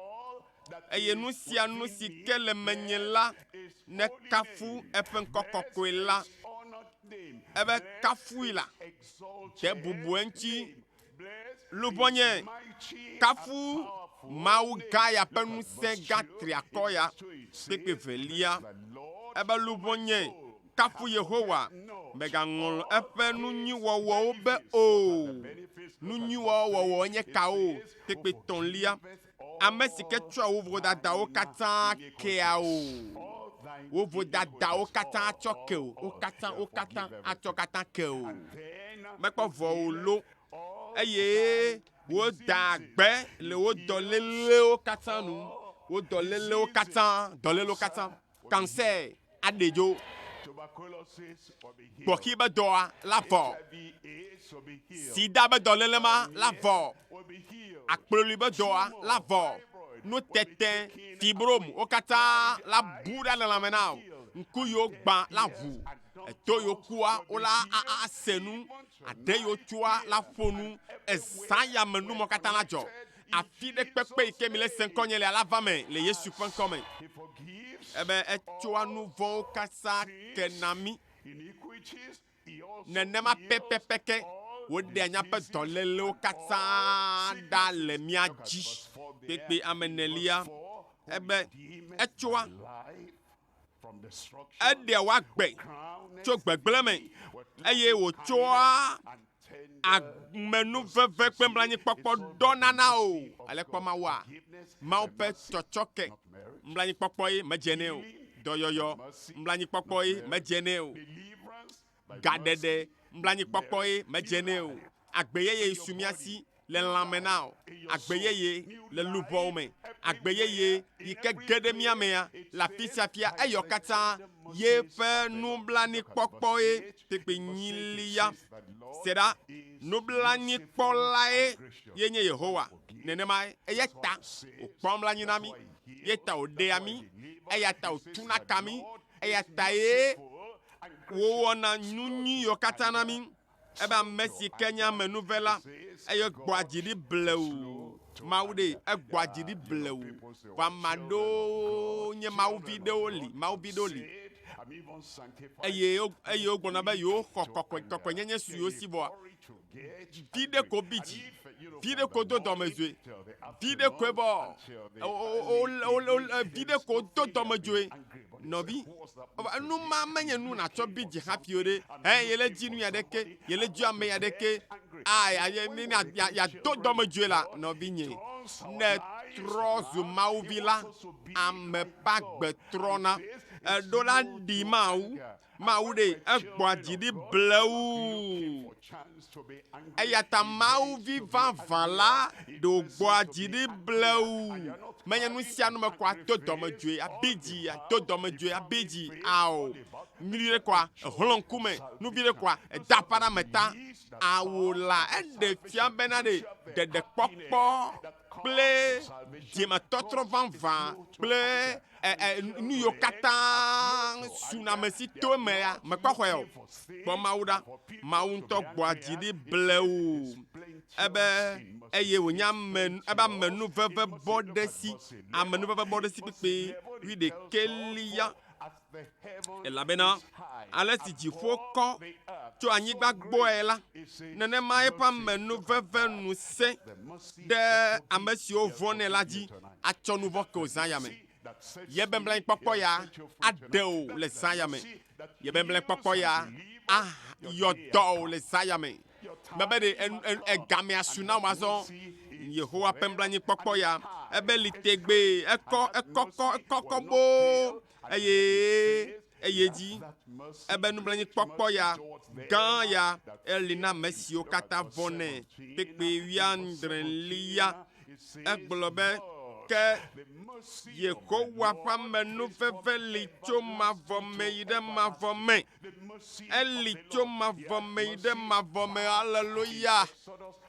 eye nu sia nu si ke le menye la nekafu eƒe ŋkɔ kɔkɔe la ebe kafui la de bubu eŋuti Luʋɔnye, kafu Mawu gã ya ƒe ŋusẽ gã triakɔ ya. Kpekpe velia, ebe luʋɔnye, kafu Yehowa, mègaŋlɔ eƒe nu nyui wɔwɔwo be o. Nu nyui wɔwɔ nye kawo? Kpekpe tɔ̃lia, ame si ke tsɔa wò vodadawo katã kea wò. Wò vodadawo katã tsɔ ke wò. Wo katã, wo katã atsɔ katã ke wò. Mekpɔ vɔ o lo. Eye woda gbe le wò dɔlélewo katã nu. Wò dɔlélewo katã, dɔlélewo katã. Cancer aɖe dzo. Gbɔxi be dɔa la vɔ. Sida be dɔléle ma la vɔ. Akploli be dɔa la vɔ. Nutete, fibrom, wo katã la bu ɖa le lãme na wò. Ŋku yiwo gbã la ʋu. Eto yiwo kua, wola ase nu. Aɖe yiwo tsoa la ƒo nu. Ezã yame numɔ katã la dzɔ. Afi ɖe kpekpe yi ke mi le se ŋkɔ nye le ala va me le Yesu ƒe ŋkɔ me. Ebe etsoa nu vɔ̃wo katã ke na mí. Nenema pɛpɛpɛ ke wòɖea míaƒe dɔlélewo katã ɖa le mía dzi. Kpekpe ame enelia, ebe etsoa eɖea wò agbe tso gbegblẽ me eye wòtsɔa amenuveve kple mlanyikpɔkpɔ ɖɔna na wò. Ale kpɔ Mawua? Mawu ƒe tsɔtsɔke mlanyikpɔkpɔ ye medze nɛ o. Dɔyɔyɔ mlanyikpɔkpɔ ye medze nɛ o. Gaɖeɖe mlanyikpɔkpɔ ye medze nɛ o. Agbe yeye su mía si le lãme na wò, agbe yeye le luʋɔwo me, agbe yeye yi ke ge ɖe mía mea le afi sia fia, eyɔ katã yeƒe nublanuikpɔkpɔe kpekpe nyilia. Se ɖa, nublanuikpɔlae ye nye Yehowa. Nenemae eya ta wòkpɔa nublanui na mí, ye ta wòɖea mí, eya ta wòtuna ka mí, eya tae wòwɔna nu nyuiwo katã na mí. Ebe ame si ke nye amenuvela, eye gbɔa dzi ɖi blewu. Mawu ɖe, egbɔa dzi ɖi blewu. Vɔ ame aɖewo nye mawuvi ɖewo li, mawuvi ɖewo li. Eye eye wogblɔna be yewoxɔ kɔkɔe kɔkɔenyenye su yewo si vɔa, vi ɖe ko bi dzi, vi ɖe ko do dɔmedzoe, vi ɖe koe vɔ, vi ɖe ko do dɔmedzoe. Nɔvi, enu ma menye nu nàtsɔ bi dzi hafi o ɖe. Ɛ, yele dzi nu ya ɖeke, yele dzi ame ya ɖeke. A, ya, ya, ya, ya, ya do dɔmedzoe la, nɔvinye. Ne trɔ zu Mawuvi la, ame ƒe agbe trɔna. Eɖo la ɖi Mawu. Mawu ɖe, egbɔa dzi ɖi blewu. Eya ta Mawuvi vavã la ɖe wògbɔa dzi ɖi blewu. Menye nu sia nu me ko ado dɔmedzoe abi dzi, ado dɔmedzoe abi dzi. Ao, nu vi ɖe koa, ehlɔ̃ ŋkume, nu vi ɖe koa, eda aƒa ɖe ame ta. Ao la, eɖe fia bena ɖe ɖeɖekpɔkpɔ kple dzimetɔtrɔ vavã kple nu yiwo katã suna ame si to eme ya mekpɔ xɔe o. Kpɔ Mawu ɖa. Mawu ŋutɔ gbɔa dzi ɖi blewu. Ebe eye wònye ame ebe amenuveve bɔ ɖe si. Amenuveve bɔ ɖe si kpekpe wuiɖekɛlia. Elabena ale si dziƒo kɔ tso anyigba gbɔe la, nenema eƒe amenuveve nu sẽ ɖe ame siwo vɔ̃nɛ la dzi atsɔ nu vɔ̃ ke wò zã ya me. Yebe mlɔenyikpɔkpɔ ya aɖe wò le zã ya me. Yebe mlɔenyikpɔkpɔ ya ayɔ dɔ wò le zã ya me. Mebe ɖe egamea su na wò azɔ. Yehowa ƒe nublanuikpɔkpɔ ya, ebe li tegbee, ekɔ, ekɔkɔ, ekɔkɔ boo, eye eye dzi. Ebe nublanuikpɔkpɔ ya gã ya eli na ame siwo katã vɔ̃nɛ. Kpekpe wuiadrelia, egblɔ be, Ke Yehowa ƒe amenuveve li tso mavɔ me yi ɖe mavɔ me. Eli tso mavɔ me yi ɖe mavɔ me. Aleluya!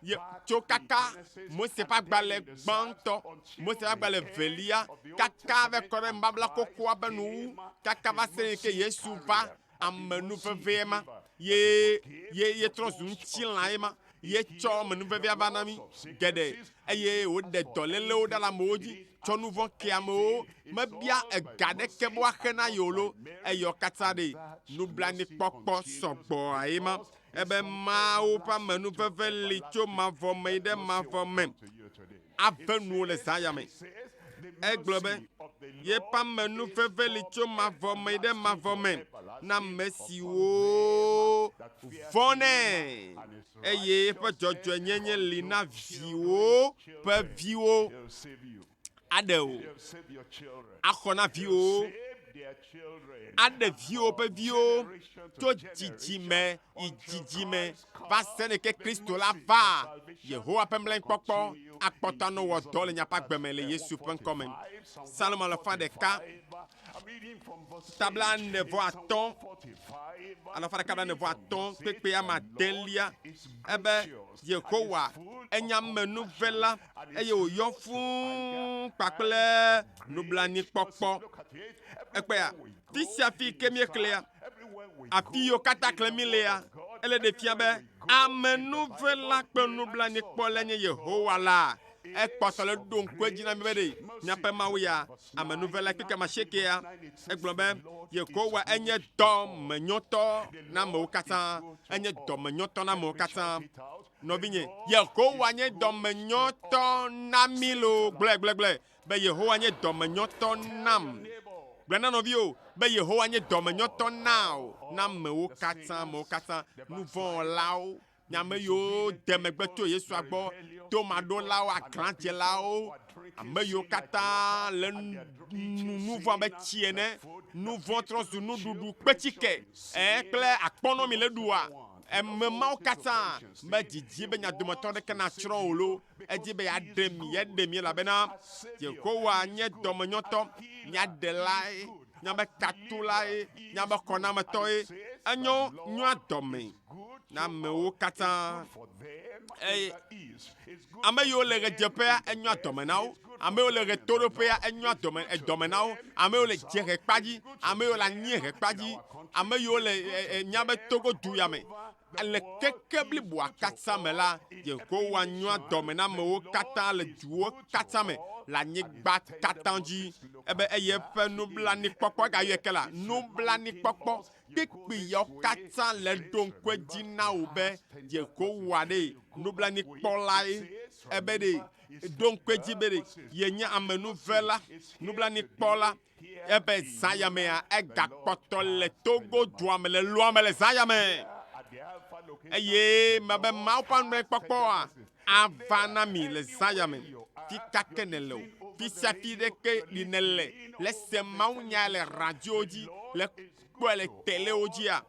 Ye tso kaka Mose ƒe agbalẽ gbãtɔ, Mose ƒe agbalẽ velia, kaka va kɔ ɖe nubabla xoxoa ƒe nuwu, kaka va se yi ke Yesu va amenuvevee ma, ye ye ye trɔ zu ŋutilã ye ma, ye tsɔ amenuvevea va na mí geɖe, eye wòɖe dɔlélewo ɖa le amewo dzi, tsɔ nu vɔ̃ ke amewo, mebia ega ɖeke be woaxe na yewo lo, eyɔ katã ɖe nublanuikpɔkpɔ sɔgbɔa ye ma. Ebe Mawu ƒe amenuveve li tso mavɔ me yi ɖe mavɔ me. Ave nuwo le zã ya me. Egblɔ be yeƒe amenuveve li tso mavɔ me yi ɖe mavɔ me na ame siwo vɔ̃nɛ, eye eƒe dzɔdzɔenyenye li na viwo ƒe viwo. Aɖe wò, axɔ na viwòwo, aɖe viwò ƒe viwo tso dzidzime yi dzidzime va se ɖe ke Kristo la va. Yehowa ƒe mlɔenkpɔkpɔ akpɔtɔ anɔ wɔ dɔ le miaƒe agbe me le Yesu ƒe ŋkɔ me. Salomo alafa ɖeka tabla ene vɔ atɔ̃, alafa ɖeka bla ene vɔ atɔ̃ kpekpe ame adelia ebe Yehowa enye amenuvela eye wòyɔ fũu kpakple nublanuikpɔkpɔ. Ekpɔea, fi sia fi ke míexlẽa, afi yiwo katã xlẽm mílea, ele ɖe fia be amenuvela kple nublanuikpɔlae nye Yehowa la. Ekpɔtɔ le ɖo ŋku edzi na mi be ɖe míaƒe Mawu ya, amenuvela kpekpe ame asiekea, egblɔ be, Yehowa enye dɔmenyotɔ na amewo katã. Enye dɔmenyotɔ na amewo katã. Nɔvinye, Yehowa nye dɔmenyotɔ na mí loo. Gblɔe, gblɔe, gblɔe be Yehowa nye dɔmenyotɔ nam. Gblɔe na nɔviwò be Yehowa nye dɔmenyotɔ na wò, na amewo katã, amewo katã, nuvɔ̃wɔlawo, nye ame yiwo de megbe tso Yesua gbɔ, tomaɖolawo, aglãdzelawo, ame yiwo katã le nu nuvɔ̃ abe tsi ene, nuvɔ̃ trɔ zu nuɖuɖu, kpetsike, ɛ kple akpɔnɔ mi le ɖua. Ame mawo katã medidi be nya dometɔ aɖeke natsrɔ̃ o loo. Edi be yeaɖe mi, yeaɖe mi elabena Yehowa nye dɔmenyɔtɔ, mía Ɖelae, míaƒe Tatolae, míaƒe Xɔnametɔe. Enyo nyoa dɔme na amewo katã. Eye ame yiwo le ɣedzeƒea, enyoa dɔme na wo. Ame yiwo le ɣetoɖoƒea, enyoa dɔme, edɔme na wo. Ame yiwo le dziehekpa dzi, ame yiwo le anyiehekpa dzi, ame yiwo le e, e, míaƒe Togo du ya me. Le keke bliboa katã me la, Yehowa nyoa dɔme na amewo katã le duwo katã me le anyigba katã dzi. Ebe eye eƒe nublanuikpɔkpɔ, egayɔe ke la, nublanuikpɔkpɔ kpekpe yawo katã le ɖo ŋku edzi na wò be Yehowa ɖe nublanuikpɔlae. Ebe ɖe ɖo ŋku edzi be ɖe yenye amenuvela, nublanuikpɔla. Ebe zã ya mea, egakpɔtɔ le Togo dua me le loa me le zã ya me. Eye mebe Mawu ƒe nublanuikpɔkpɔa ava na mi le zã ya me. Fi ka ke nèle o, fi sia fi ɖe ke li nèle, le se mawunya le radio dzi, le kpɔe le telewo dzia,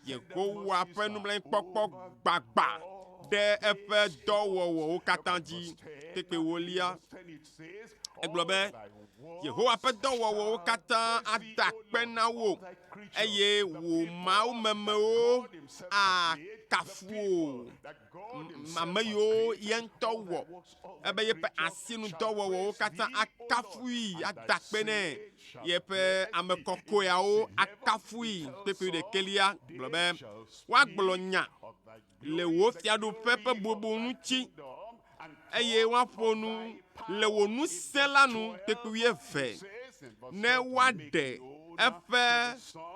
Yehowa ƒe nublanuikpɔkpɔ gbagba ɖe eƒe dɔwɔwɔwo katã dzi. Kpekpe wolia. Egblɔ be, Yehowa ƒe dɔwɔwɔwo katã ada akpe na wò, eye wò mawumemewo akafu wò. Ame yiwo ye ŋutɔ wɔ ebe yeƒe asinudɔwɔwɔwo katã akafui, ada akpe nɛ. Yeƒe ame kɔkɔeawo akafui. Kpekpe ɖekɛlia gblɔ be, woagblɔ nya le wò fiaɖuƒe ƒe bubu ŋuti, eye woaƒo nu le wò ŋusẽ la nu kpekpe wuieve, ne woaɖe eƒe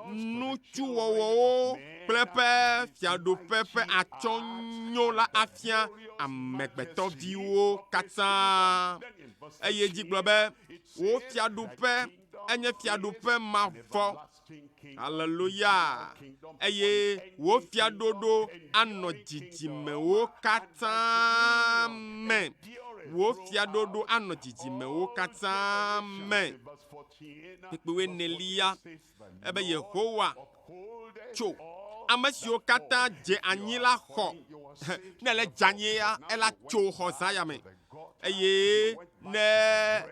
nutsuwɔwɔwo kple eƒe fiaɖuƒe ƒe atsyɔ̃ nyo la afia amegbetɔviwo katã. Eye dzi gblɔ be, Wò fiaɖuƒe enye fiaɖuƒe mavɔ. Aleluya! Eye wò fiaɖoɖo anɔ dzidzimewo katã me. Wò fiaɖoɖo anɔ dzidzimewo katã me. Kpukpui enelia ebe Yehowa tso ame siwo katã dze anyi la xɔ. Ne ele dze anyia, ela tso xɔ zã ya me. Eye ne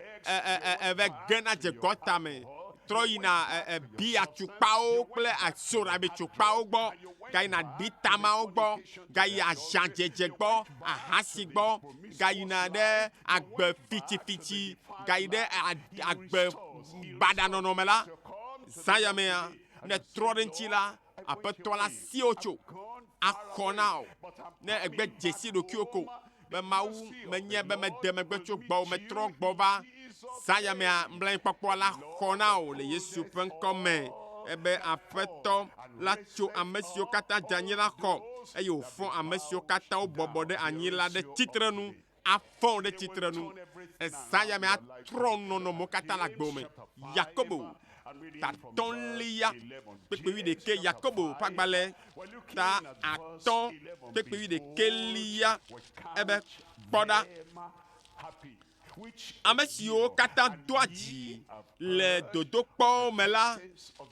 eve gena dze gɔta me, trɔ yina bia tukpawo kple soɖabi tukpawo gbɔ, gayina ɖitamawo gbɔ, gayi azãdzedze gbɔ, ahasi gbɔ, gayina ɖe agbe fitifiti, gayi ɖe agbe baɖa nɔnɔme la, zã ya mea, ne trɔ ɖe ŋuti la, Aƒetɔ la si wò tso, axɔ na wò. Ne ègbe dzesi ɖokuiwò ko be Mawu menye be mede megbe tso gbɔwò, metrɔ gbɔ va zã ya mea, nublanuikpɔkpɔ la xɔ na wò le Yesu ƒe ŋkɔ me. Ebe Aƒetɔ la tso ame siwo katã dze anyi la xɔ, eye wòfɔ ame siwo katã wobɔbɔ ɖe anyi la ɖe tsitrenu. Afɔ wò ɖe tsitrenu. Ezã ya me atrɔ nɔnɔmewo katã le agbewò me. Yakobo tatɔ̃lia kpekpe wuiɖekɛ Yakobo ƒe agbalẽ ta atɔ̃ kpekpe wuiɖekɛlia ebe kpɔ ɖa ame siwo katã doa dzi le dodokpɔwo me la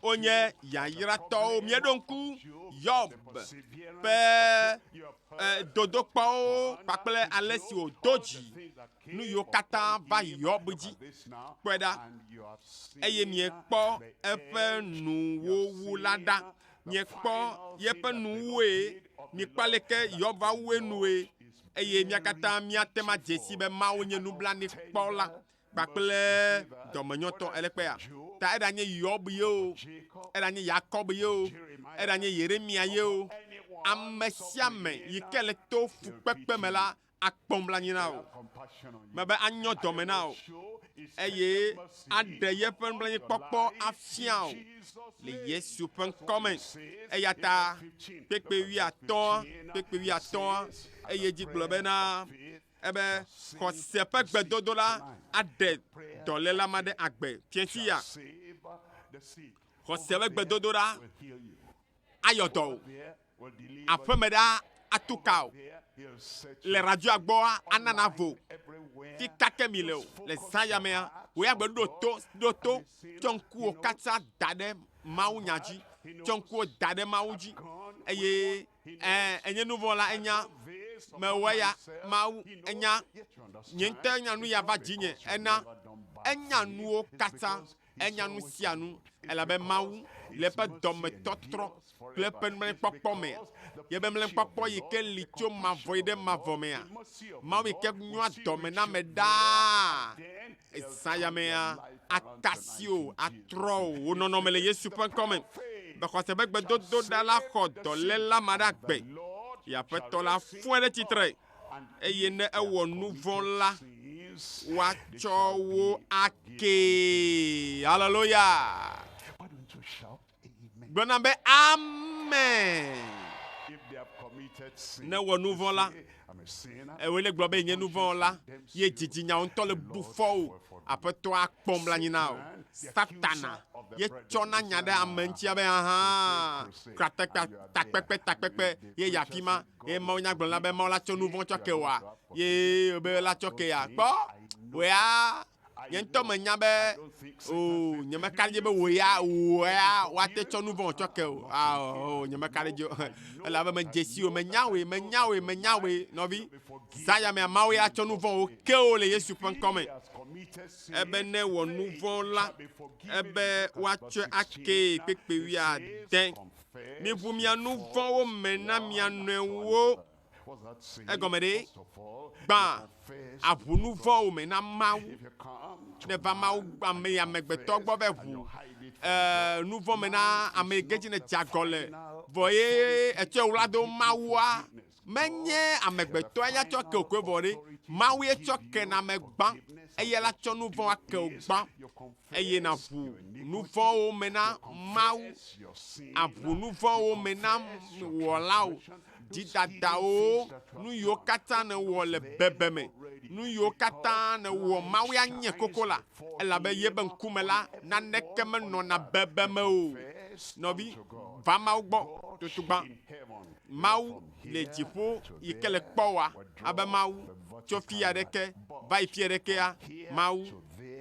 wonye yayratɔwo. Míeɖo ŋku Yob ƒe dodokpɔwo kpakple ale si wòdo dzi nu yiwo katã va Yob dzi. Kpɔe ɖa, eye miekpɔ eƒe nuwuwu la ɖa. Miekpɔ yeƒe nuwuwue, mikpɔ aleke Yob va wu enue, eye mía katã míate ŋu adze sii be Mawu nye nublanuikpɔla kpakple dɔmenyɔtɔ. Ele kpea? Ta eɖanye Yob ye o, eɖanye Yakob ye o, eɖanye Yeremia ye o, ame sia ame yi ke le to fukpekpe me la akpɔ nublanui na wò. Mebe anyɔ dɔme na wò eye aɖe yeƒe nublanuikpɔkpɔ afia wò le Yesu ƒe ŋkɔ me. Eya ta kpekpe wuiatɔ̃a, kpekpe wuiatɔ̃a, eye dzi gblɔ bena ebe xɔse ƒe gbedodo la aɖe dɔléla ma ɖe agbe. Fiẽsi ya, xɔse ƒe gbedodoɖa ayɔ dɔ wò. Aƒeme ɖa atu ka o. Le radioa gbɔa ana navo. Fi ka ke mi le o, le zã ya mea, wò ya gbe ɖo to, ɖo to, tsɔ ŋkuwò katã da ɖe Mawu nya dzi. Tsɔ ŋkuwò da ɖe Mawu dzi. Eye ɛ, enye nuvɔ̃ la, enya. Mewɔ eya, Mawu, enya. Nye ŋutɔ nya nu ya va dzinye, ena. Enya nuwo katã. Enya nu sia nu, elabe Mawu le eƒe dɔmetɔtrɔ kple eƒe nublanuikpɔkpɔ me. Yeƒe nublanuikpɔkpɔ yi ke li tso mavɔ yi ɖe mavɔ mea, Mawu yi ke nyoa dɔme na ame ɖaa zã ya mea, aka asi wò, atrɔ wò, wò nɔnɔme le Yesu ƒe ŋkɔ me. Be xɔse ƒe gbedodoɖa la xɔ dɔléla ma ɖe agbe. Ye Aƒetɔ la fɔe ɖe tsitre. Eye ne ewɔ nu vɔ̃ la, woatsɔ wo akee. Haleluya! Gblɔ nam be amen. Ne ewɔ nu vɔ̃ la, ewòe le gblɔ be yenye nu vɔ̃ la, ye didinyawo ŋutɔ le bu fɔ wò. Aƒetɔ akpɔ mlanyi na wò. Satana ye tsɔna nya ɖe ame ŋuti abe ahan, kura takpekpe takpekpe ye yi afi ma. Eye Mawu nya gblɔ na be Mawu la tsɔ nu vɔ̃ tsɔ ke wòa? Ye be la tsɔ ke ya. Kpɔ, wò ya, nye ŋutɔ menya be, o, nyemeka ɖe edzi be wò ya, wò ya, woate tsɔ nu vɔ̃ tsɔ ke o. Ao, nyemeka ɖe edzi o. Elabe medze si wò, menya wòe, menya wòe, menya wòe, nɔvi. Zã ya mea, Mawu ya tsɔ nu vɔ̃wo ke wò le Yesu ƒe ŋkɔ me. Ebe ne wɔ nu vɔ̃ la, ebe woatsɔe akee kpekpe wuiade. Miʋu mia nu vɔ̃wo me na mia nɔewo. Egɔme ɖe? Gbã, aʋu nu vɔ̃wo me na Mawu. Ne va Mawu ame amegbetɔ gbɔ be ʋu e, nu vɔ̃ me na ame yi ke dzi nèdze agɔ le vɔ ye etsɔe wla do Mawua, Menye amegbetɔe ya tsɔ ke wò koe vɔ ɖe, Mawu ye tsɔ ke na ame gbã. Eya la tsɔ nu vɔ̃ ake wò gbã, eye nàʋu nu vɔ̃wo me na Mawu. Àʋu nu vɔ̃wo me na Wɔlawo, dzidadawo, nu yiwo katã nèwɔ le bebeme, nu yiwo katã nèwɔ Mawu ya nye koko la, elabe yebe ŋkume la, naneke menɔna bebeme o. Nɔvi, va Mawu gbɔ tutugbã. Mawu le dziƒo yi ke le kpɔwòa abe Mawu tso fiya ɖeke va yi fiya ɖekea, Mawu,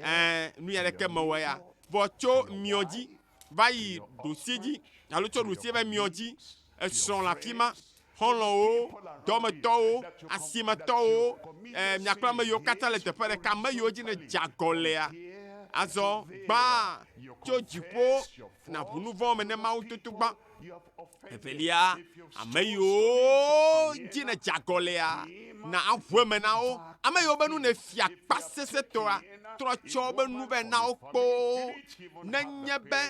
ɛ̃, nu ya ɖeke mewɔ ya. Vɔ tso miɔ dzi va yi ɖusi dzi alo tso ɖusi va miɔ dzi, esrɔ̃ le afi ma, xɔlɔ̃wo, dɔmetɔwo, asimetɔwo, ɛ, mia kple ame yiwo katã le teƒe ɖeka, ame yiwo dzi nèdze agɔ lea. Azɔ gbã tso dziƒo nàʋu nu vɔ̃ me ne Mawu tutu gbã. Evelia, ame yiwo dzi nèdze agɔ lea, na aʋu eme na wo. Ame yiwo be nu nèfia akpasesẽtɔa, trɔ tsɔ wobe nu vɛ na wo kpoo. Nenye be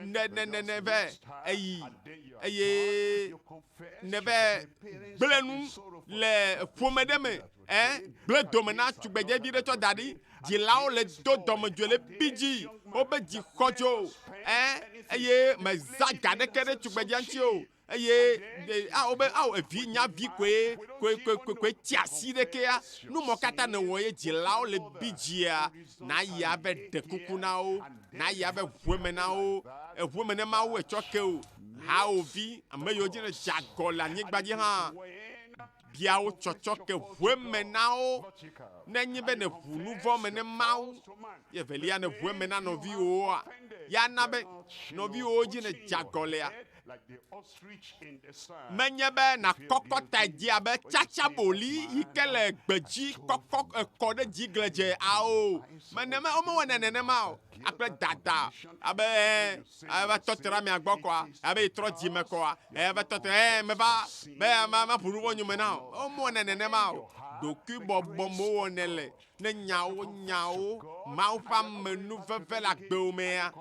ne ne ne ne vɛ eyi eye nèvɛ gblẽ nu le ƒome ɖe me, ɛ gblẽ dome na tugbedzevi ɖe tsɔ da ɖi, Dzilawo le do dɔmedzoe le bi dzi, wobe dzi xɔ dzo, ɛ, eye mezã ga ɖeke ɖe tugbedzea ŋuti o, eye a wobe ao evi nya vi koe koe koe koe koe tsi asi ɖekea. Nu mɔ katã nèwɔ ye dzilawo le bi dzia, nayi ave ɖe kuku na wo, nayi ave ʋu eme na wo, eʋu eme ne Mawu etsɔ ke wò. Hawòvi, ame yiwo dzi nèdze agɔ le anyigba dzi hã, Bia wo tsɔtsɔke ʋu eme na wo. Ne enye be nèʋu nu vɔ̃ me ne Mawu, ye evelia nèʋu eme na nɔviwòwoa, ya na be nɔviwòwo dzi nèdze agɔ lea? Menye be nàkɔkɔ ta dzi abe tsatsaboli yi ke le gbedzi kɔkɔ ekɔ ɖe dzi gledze ao. Menema womewɔnɛ nenema o. Akple dada abe ɛ eva tɔ te ɖe amea gbɔ kɔa, abe yetrɔ dzi me kɔa, eva tɔ te ɛ meva be ma ma ƒo nu vɔ nyome na o. Womewɔnɛ nenema o. Ɖokuibɔbɔ mewɔnɛ le ne nyawo nyawo Mawu ƒe amenuveve le agbewò mea,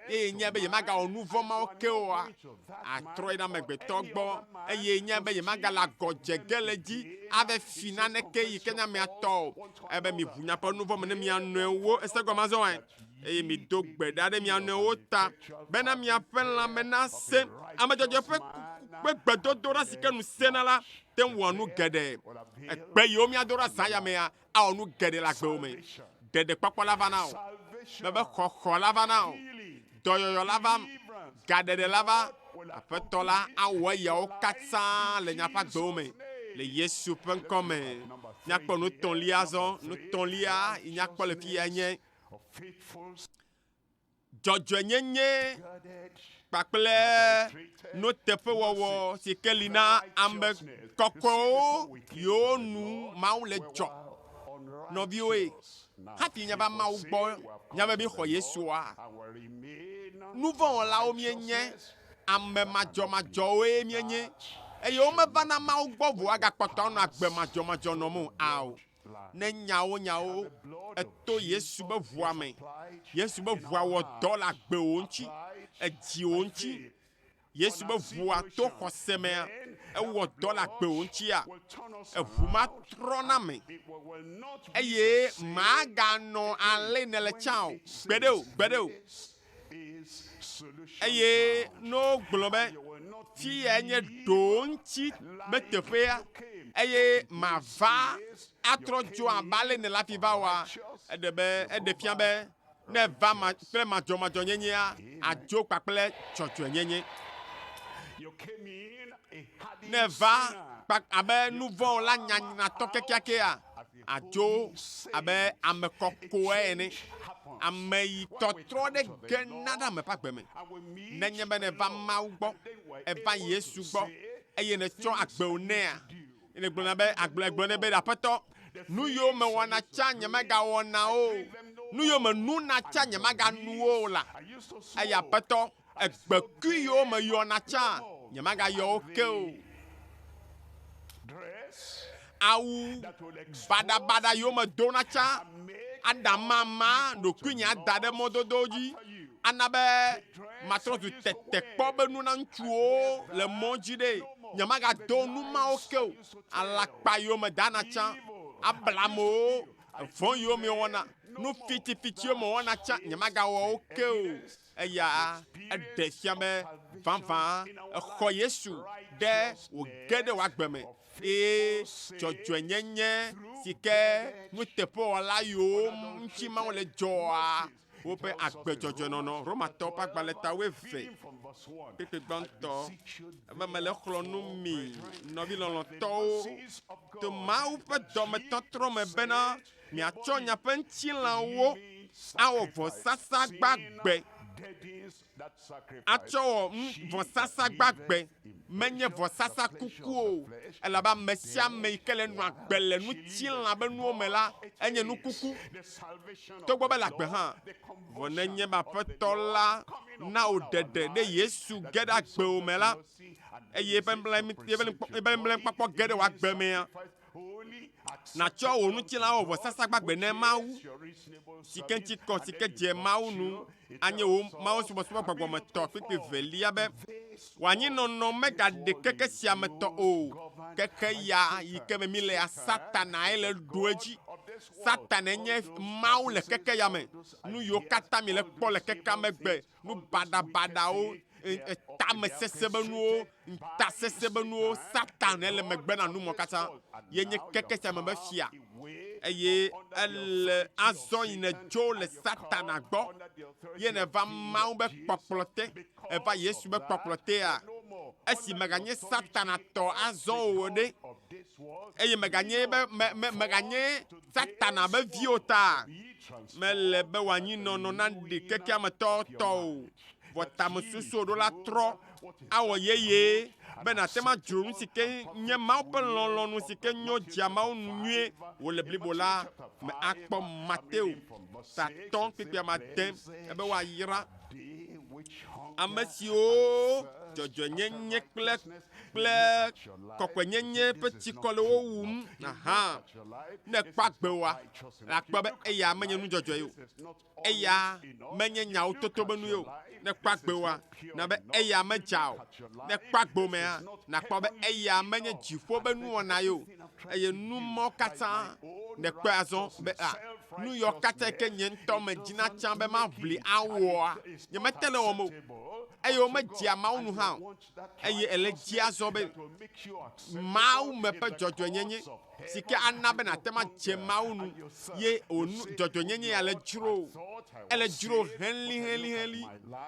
eye nye be yemagawɔ nu vɔ̃ mawo ke oa, atrɔ yi ɖe amegbetɔ gbɔ, eye nye be yemagale agɔ dze ge le edzi ava fi naneke yi ke nye amea tɔ o. Ebe miʋu miaƒe nu vɔ̃ me ne mia nɔewo ese gɔme azɔ ɛ, eye mido gbe ɖa ɖe mia nɔewo ta bena miaƒe lãme nasẽ. Ame dzɔdzɔe ƒe ƒe gbedodoɖa si ke nu sẽna la te ŋu wɔa nu geɖe. Egbe yiwo míado ɖa zã ya mea awɔ nu geɖe le agbewo me. Ɖeɖekpɔkpɔ la va na wò, mebe xɔxɔ la va na wò, dɔyɔyɔ la va, gaɖeɖe la va. Aƒetɔ la awɔ eyawo katã le miaƒe agbewo me le Yesu ƒe ŋkɔ me. Míakpɔ nu tɔ̃lia azɔ. Nu tɔ̃lia yi míakpɔ le fi ya nye dzɔdzɔenyenye kpakple nuteƒewɔwɔ si ke li na ame kɔkɔewo yiwo nu Mawu le dzɔ. Nɔviwoe, hafi míava Mawu gbɔ míabe míxɔ Yesua, nuvɔ̃wɔlawo míenye, ame madzɔmadzɔwoe míenye, eye womevana Mawu gbɔ vɔ agakpɔtɔ anɔ agbe madzɔmadzɔ nɔm o. Ao. Ne nyawo nyawo eto Yesu be ʋua me. Yesu be ʋua wɔ dɔ le agbewò ŋuti, edziwò ŋuti. Yesu be ʋua to xɔse mea, ewɔ dɔ le agbewò ŋutia. Eʋu ma trɔ na me eye maganɔ ale nèle tsã o. Gbeɖe o, gbeɖe o. Eye ne wogblɔ be, Fiyae nye ɖoŋtsi be teƒea, eye mava atrɔ dzo abe ale nèle hafi va oa, eɖe be, eɖe fia be ne èva ma, kple madzɔmadzɔnyenyea, àdzo kpakple dzɔdzɔenyenye. Ne èva kpa, abe nuvɔ̃wɔla nyanyratɔ kekeakea, Adzo abe ame kɔkɔe ene, ame yi tɔtrɔ ɖe gena ɖe ame ƒe agbe me. Nenye be nèva Mawu gbɔ, èva Yesu gbɔ, eye nètsɔ agbewò nɛa, nègblɔna be, agblɔ, egblɔ nɛ be, Aƒetɔ, nu yiwo mewɔna tsã nyemegawɔna o, nu yiwo menuna tsã nyemaganu wo o la, eye Aƒetɔ, egbekui yiwo meyɔna tsã nyemagayɔ wo ke o. Awu baɖabaɖa yiwo medona tsã aɖe amama ɖokuinye ada ɖe mɔdodowo dzi ana be matrɔ zu tetekpɔ be nu na ŋutsuwo le mɔ dzi ɖe. Nyemagado nu mawo ke o. Alakpa yiwo medana tsã, abla amewo, vɔ̃ yiwo mewɔna, nu fitifitiwo mewɔna tsã, nyemagawɔ wo ke o. Eya eɖe fia be vavã exɔ Yesu ɖe wòge ɖe wò agbe me eye dzɔdzɔenyenye si ke nuteƒewɔla yiwo ŋuti Mawu le dzɔa woƒe agbe dzɔdzɔe nɔnɔ. Romatɔwo ƒe agbalẽ ta wuieve, kpukpui gbãtɔ. Ebe mele xlɔ̃ nu mi, nɔvi lɔlɔ̃tɔwo, to Mawu ƒe dɔmetɔtrɔ me bena miatsɔ miaƒe ŋutilãwo awɔ vɔsasa gbagbe, atsɔ wɔ vɔsasa gbagbe, menye vɔsasa kuku o, elabe ame sia ame yi ke le nɔ agbe le ŋutilã be nuwo me la, enye nu kuku, togbɔ be le agbe hã. Vɔ nenye be Aƒetɔ la na wò ɖeɖe ɖe Yesu ge ɖe agbewò me la, eye eƒe mlɔekpɔkpɔ ge ɖe wò agbe mea, Nàtsɔ wò ŋutilã awɔ vɔsasa gbagbe ne Mawu, si ke ŋuti kɔ, si ke dze Mawu nu, anye wò mawusubɔsubɔ gbɔgbɔmetɔ kpekpe velia be wò anyinɔnɔ megaɖe keke sia me tɔ o. Keke ya yi ke me mílea, Satanae le ɖu edzi. Satanae nye Mawu le keke ya me. Nu yiwo katã miele kpɔ le kekea me gbe, nu baɖabaɖawo, tamesese be nuwo, ŋutasesẽ be nuwo, Satan ele megbe na numɔ katã. Ye nye keke sia me be fia. Eye ele azɔ yi nèdzo le Satana gbɔ, ye nèva Mawu be kpɔkplɔ te, èva Yesu be kpɔkplɔ tea, esi mèganye Satana tɔ azɔ o ɖe, eye mèganye be, me, me, mèganye Satana be vi o ta, mele be wòanyinɔnɔ naɖi kekeametɔ tɔ o. Vɔ tamesusu ɖo la trɔ awɔ yeye be nàte ŋu adzro nu si ke nye Mawu ƒe lɔlɔ̃nu si ke nyo dzea Mawu nu nyuie wòle blibo la me akpɔ. Mateo ta tɔ̃ kpukpui ame ade ebe woayra. Ame siwo dzɔdzɔenyenye kple kple kɔkɔenyenye ƒe tsikɔ le wo wum hã, ne ekpɔ agbe oa, akpɔ be eya menye nu dzɔdzɔe o. Eya menye nyawo toto be nu ye o. Ne ekpɔ agbe oa, na be eya medza o. Ne ekpɔ agbe mea, nakpɔ be eya menye dziƒo be nuwɔna ye o. Eye nu mawo katã nèkpɔe azɔ be a nu yawo katã yi ke nye ŋutɔ medina tsã be maʋli awɔa, nyemete le wɔm o. Eye womedzea Mawu nu hã o. Eye ele dzi azɔ be Mawu me ƒe dzɔdzɔenyenye si ke ana be nàte ŋu adze Mawu nu ye wò nu dzɔdzɔenyenye ya le dzro ele dzro helĩhelĩhelĩ.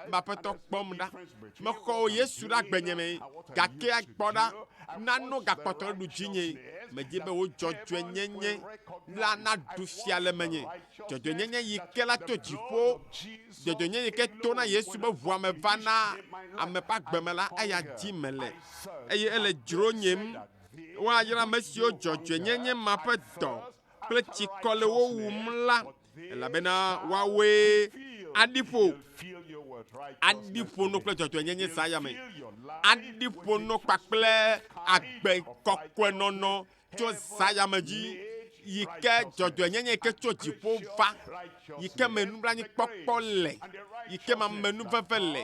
Be Aƒetɔ kpɔm ɖa. Mexɔ wò Yesu ɖe agbenye me gake kpɔ ɖa nano gakpɔtɔ ɖe ɖu dzinye. Medi be wò dzɔdzɔenyenye la naɖu fia le menye. Dzɔdzɔenyenye yi ke la tso dziƒo. Dzɔdzɔenyenye yi ke to na Yesu be ʋua me va na ame ƒe agbe me la, eya dzi mele. Eye ele dzronyem. Woayra ame siwo dzɔdzɔenyenye ma ƒe dɔ kple tsikɔ le wo wum la, elabena woawoe aɖi ƒo. Aɖi ƒo no kple dzɔdzɔenyenye zã ya me. Aɖi ƒo no kpakple agbe kɔkɔe nɔnɔ tso zã ya me dzi yi ke dzɔdzɔenyenye yi ke tso dziƒo va, yi ke me nublanuikpɔkpɔ le, yi ke me amenuveve le,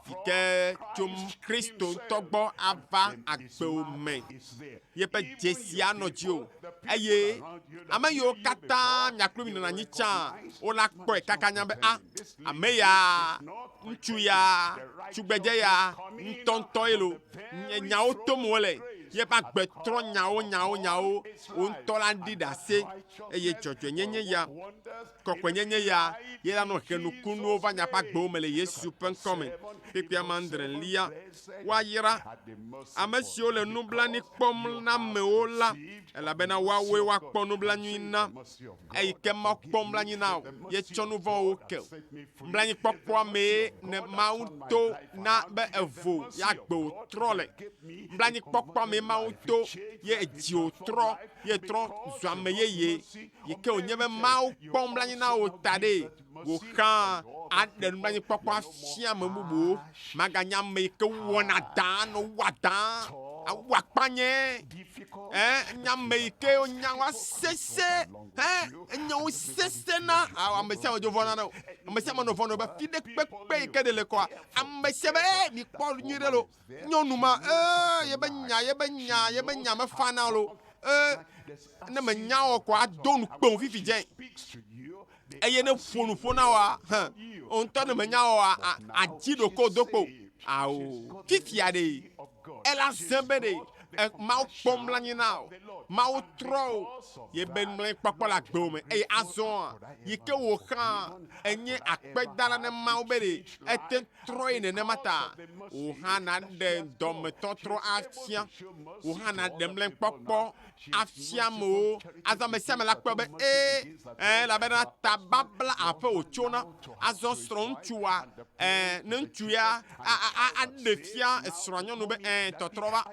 yi ke tso Kristo ŋutɔ gbɔ ava agbewò me. Yeƒe dzesi anɔ dziwò eye ame yiwo katã mia kpli mi nɔna anyi tsã wola kpɔe kaka nya be a ame ya, ŋutsu ya, tugbedze ya ŋutɔŋutɔe lo. Nyawo tom wole. Yeƒe agbe trɔ nyawo nyawo nyawo. Wò ŋutɔ la ɖi ɖase eye dzɔdzɔenyenye ya, kɔkɔenyenye ya ye la nɔ he nukunuwo va miaƒe agbewo me le Yesu ƒe ŋkɔ me. Kpukpui amadrelia, woayra ame siwo le nublanui kpɔm na amewo la, elabena woawoe woakpɔ nublanui na. Eyi ke Mawu kpɔ nublanui na wò, ye tsɔ nu vɔ̃wo ke wò. Nublanuikpɔkpɔa mee ne Mawu to na be evo ye agbe wòtrɔ le. Nublanuikpɔkpɔa mee Mawu to ye edzi wòtrɔ ye trɔ zu ame yeye. Yi ke wònye be Mawu kpɔ nublanui na wò ta ɖe, wò hã aɖe nublanuikpɔkpɔ afia ame bubuwo. Maganye ame yi ke wɔna dã nɔ wua dã, awu akpanyɛ, ɛ, nye ame yi ke nya wa sese, ɛ, enyawo sese na ame sia ame dzo vɔ̃na na o. Ame sia ame nɔ vɔ̃ be fi ɖe kpekpe yi ke ɖe le kɔa, ame sia be ee mikpɔ nyuie ɖe lo. Nyɔnu ma ee yebe nya yebe nya yebe nya mefana lo. Ee ne menya wɔ kɔa ado nu kpeŋ fifi dze. Eye ne ƒo nu ƒo na woa, hẽ, wò ŋutɔ ne menya wɔa, adzi ɖoko do kpo. Ao, fifia ɖe, ela ze be ɖe, Mawu kpɔ mlanyi na wò, Mawu trɔ wò, ye be mlanyi kpɔkpɔ le agbewò me, eye azɔa, yi ke wò hã enye akpedala ne Mawu be ɖe ete trɔ ye nenema ta, wò hã naɖe dɔmetɔtrɔ afia, wò hã naɖe mlanyi kpɔkpɔ afia amewo. Azɔ ame sia ame la kpɔe be ee, ɛɛ, elabena tababla aƒe wòtsona. Azɔ srɔ̃ ŋutsua, ɛɛ, ne ŋutsu ya a, a, a, aɖe fia srɔ̃a nyɔnu be ɛɛ, tɔtrɔ va.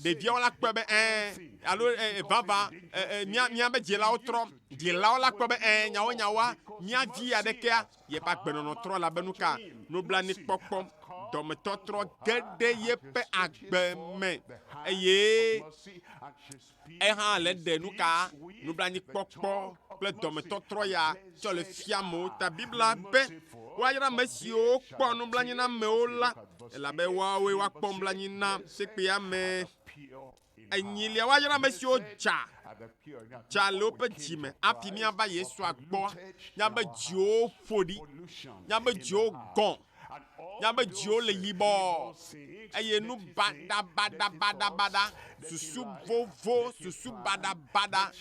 Ɖeviawo la kpɔe be ɛɛ, alo ɛɛ, vava, ɛɛ, mía, míabe dzilawo trɔ. Dzilawo la kpɔe be ɛɛ, nyawo nyawoa, mía vi aɖekea, yeƒe agbenɔnɔ trɔ elabe nu ka? Nublanuikpɔkpɔ, dɔmetɔtrɔ ge ɖe yeƒe agbe me eye Ehã le ɖe nu ka nublanuikpɔkpɔ kple dɔmetɔtrɔ ya tsɔ le fia amewo ta. Biblia be, Woayra ame siwo kpɔ nublanui na amewo la, elabe woawoe woakpɔ nublanui na. Kpukpuia me enyilia, woayra ame siwo dza, dza le woƒe dzi me hafi míava Yesua gbɔ. Míabe dziwo ƒo ɖi, míabe dziwo gɔ̃. Míabe dziwo le yibɔ eye nu baɖabaɖabaɖabaɖa, susu vovo, susu baɖabaɖa,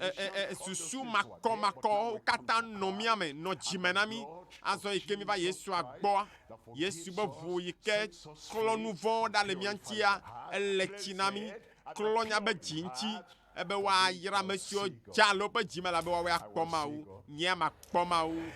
e, e, e, susu makɔmakɔwo katã nɔ mía me, nɔ dzime na mí. Azɔ yi ke míva Yesua gbɔa, Yesu be ʋu yi ke klɔ nu vɔ̃wo ɖa le mía ŋutia, ele tsi na mí, klɔ míabe dzi ŋuti ebe woayra ame siwo dza le woƒe dzi me elabe woawoe akpɔ Mawu. Nyea makpɔ Mawu.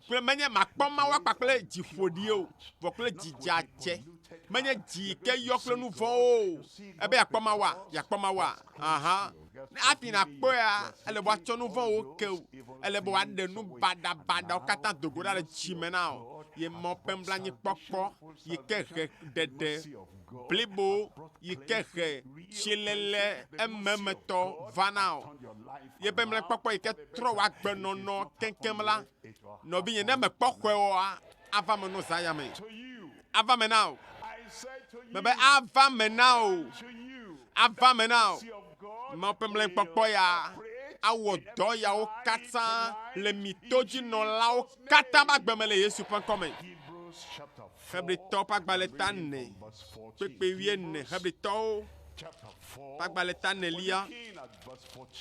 Kple menye makpɔ Mawu akpa kple dzi ƒoɖi o, vɔ kple dzi dzadzɛ. Menye dzi yi ke yɔ kple nu vɔ̃wo o. Ebe yeakpɔ Mawua? Yeakpɔ Mawua? Aha. Ne hafi nàkpɔea, ele be woatsɔ nu vɔ̃wo ke wò. Ele be woaɖe nu baɖabaɖawo katã do go ɖa le dzi me na wò. Ye mɔ ƒe nublanuikpɔkpɔ yi ke he ɖeɖe blibo yi ke he tsilele ememetɔ vana o. Yeƒe nublanuikpɔkpɔ yi ke trɔ wò agbenɔnɔ keŋkeŋ la, nɔvinye, ne mèkpɔ xɔe oa, ava me no zã ya me. Ava me na wò. Mebe ava me na wò. Ava me na wò. Mawu ƒe mlɔekpɔkpɔ ya awɔ dɔ yawo katã le mi todzinɔlawo katã ƒe agbe me le Yesu ƒe ŋkɔ me. Hebritɔwo ƒe agbalẽ ta ene, kpekpe wuiene. Hebritɔwo ƒe agbalẽ ta enelia,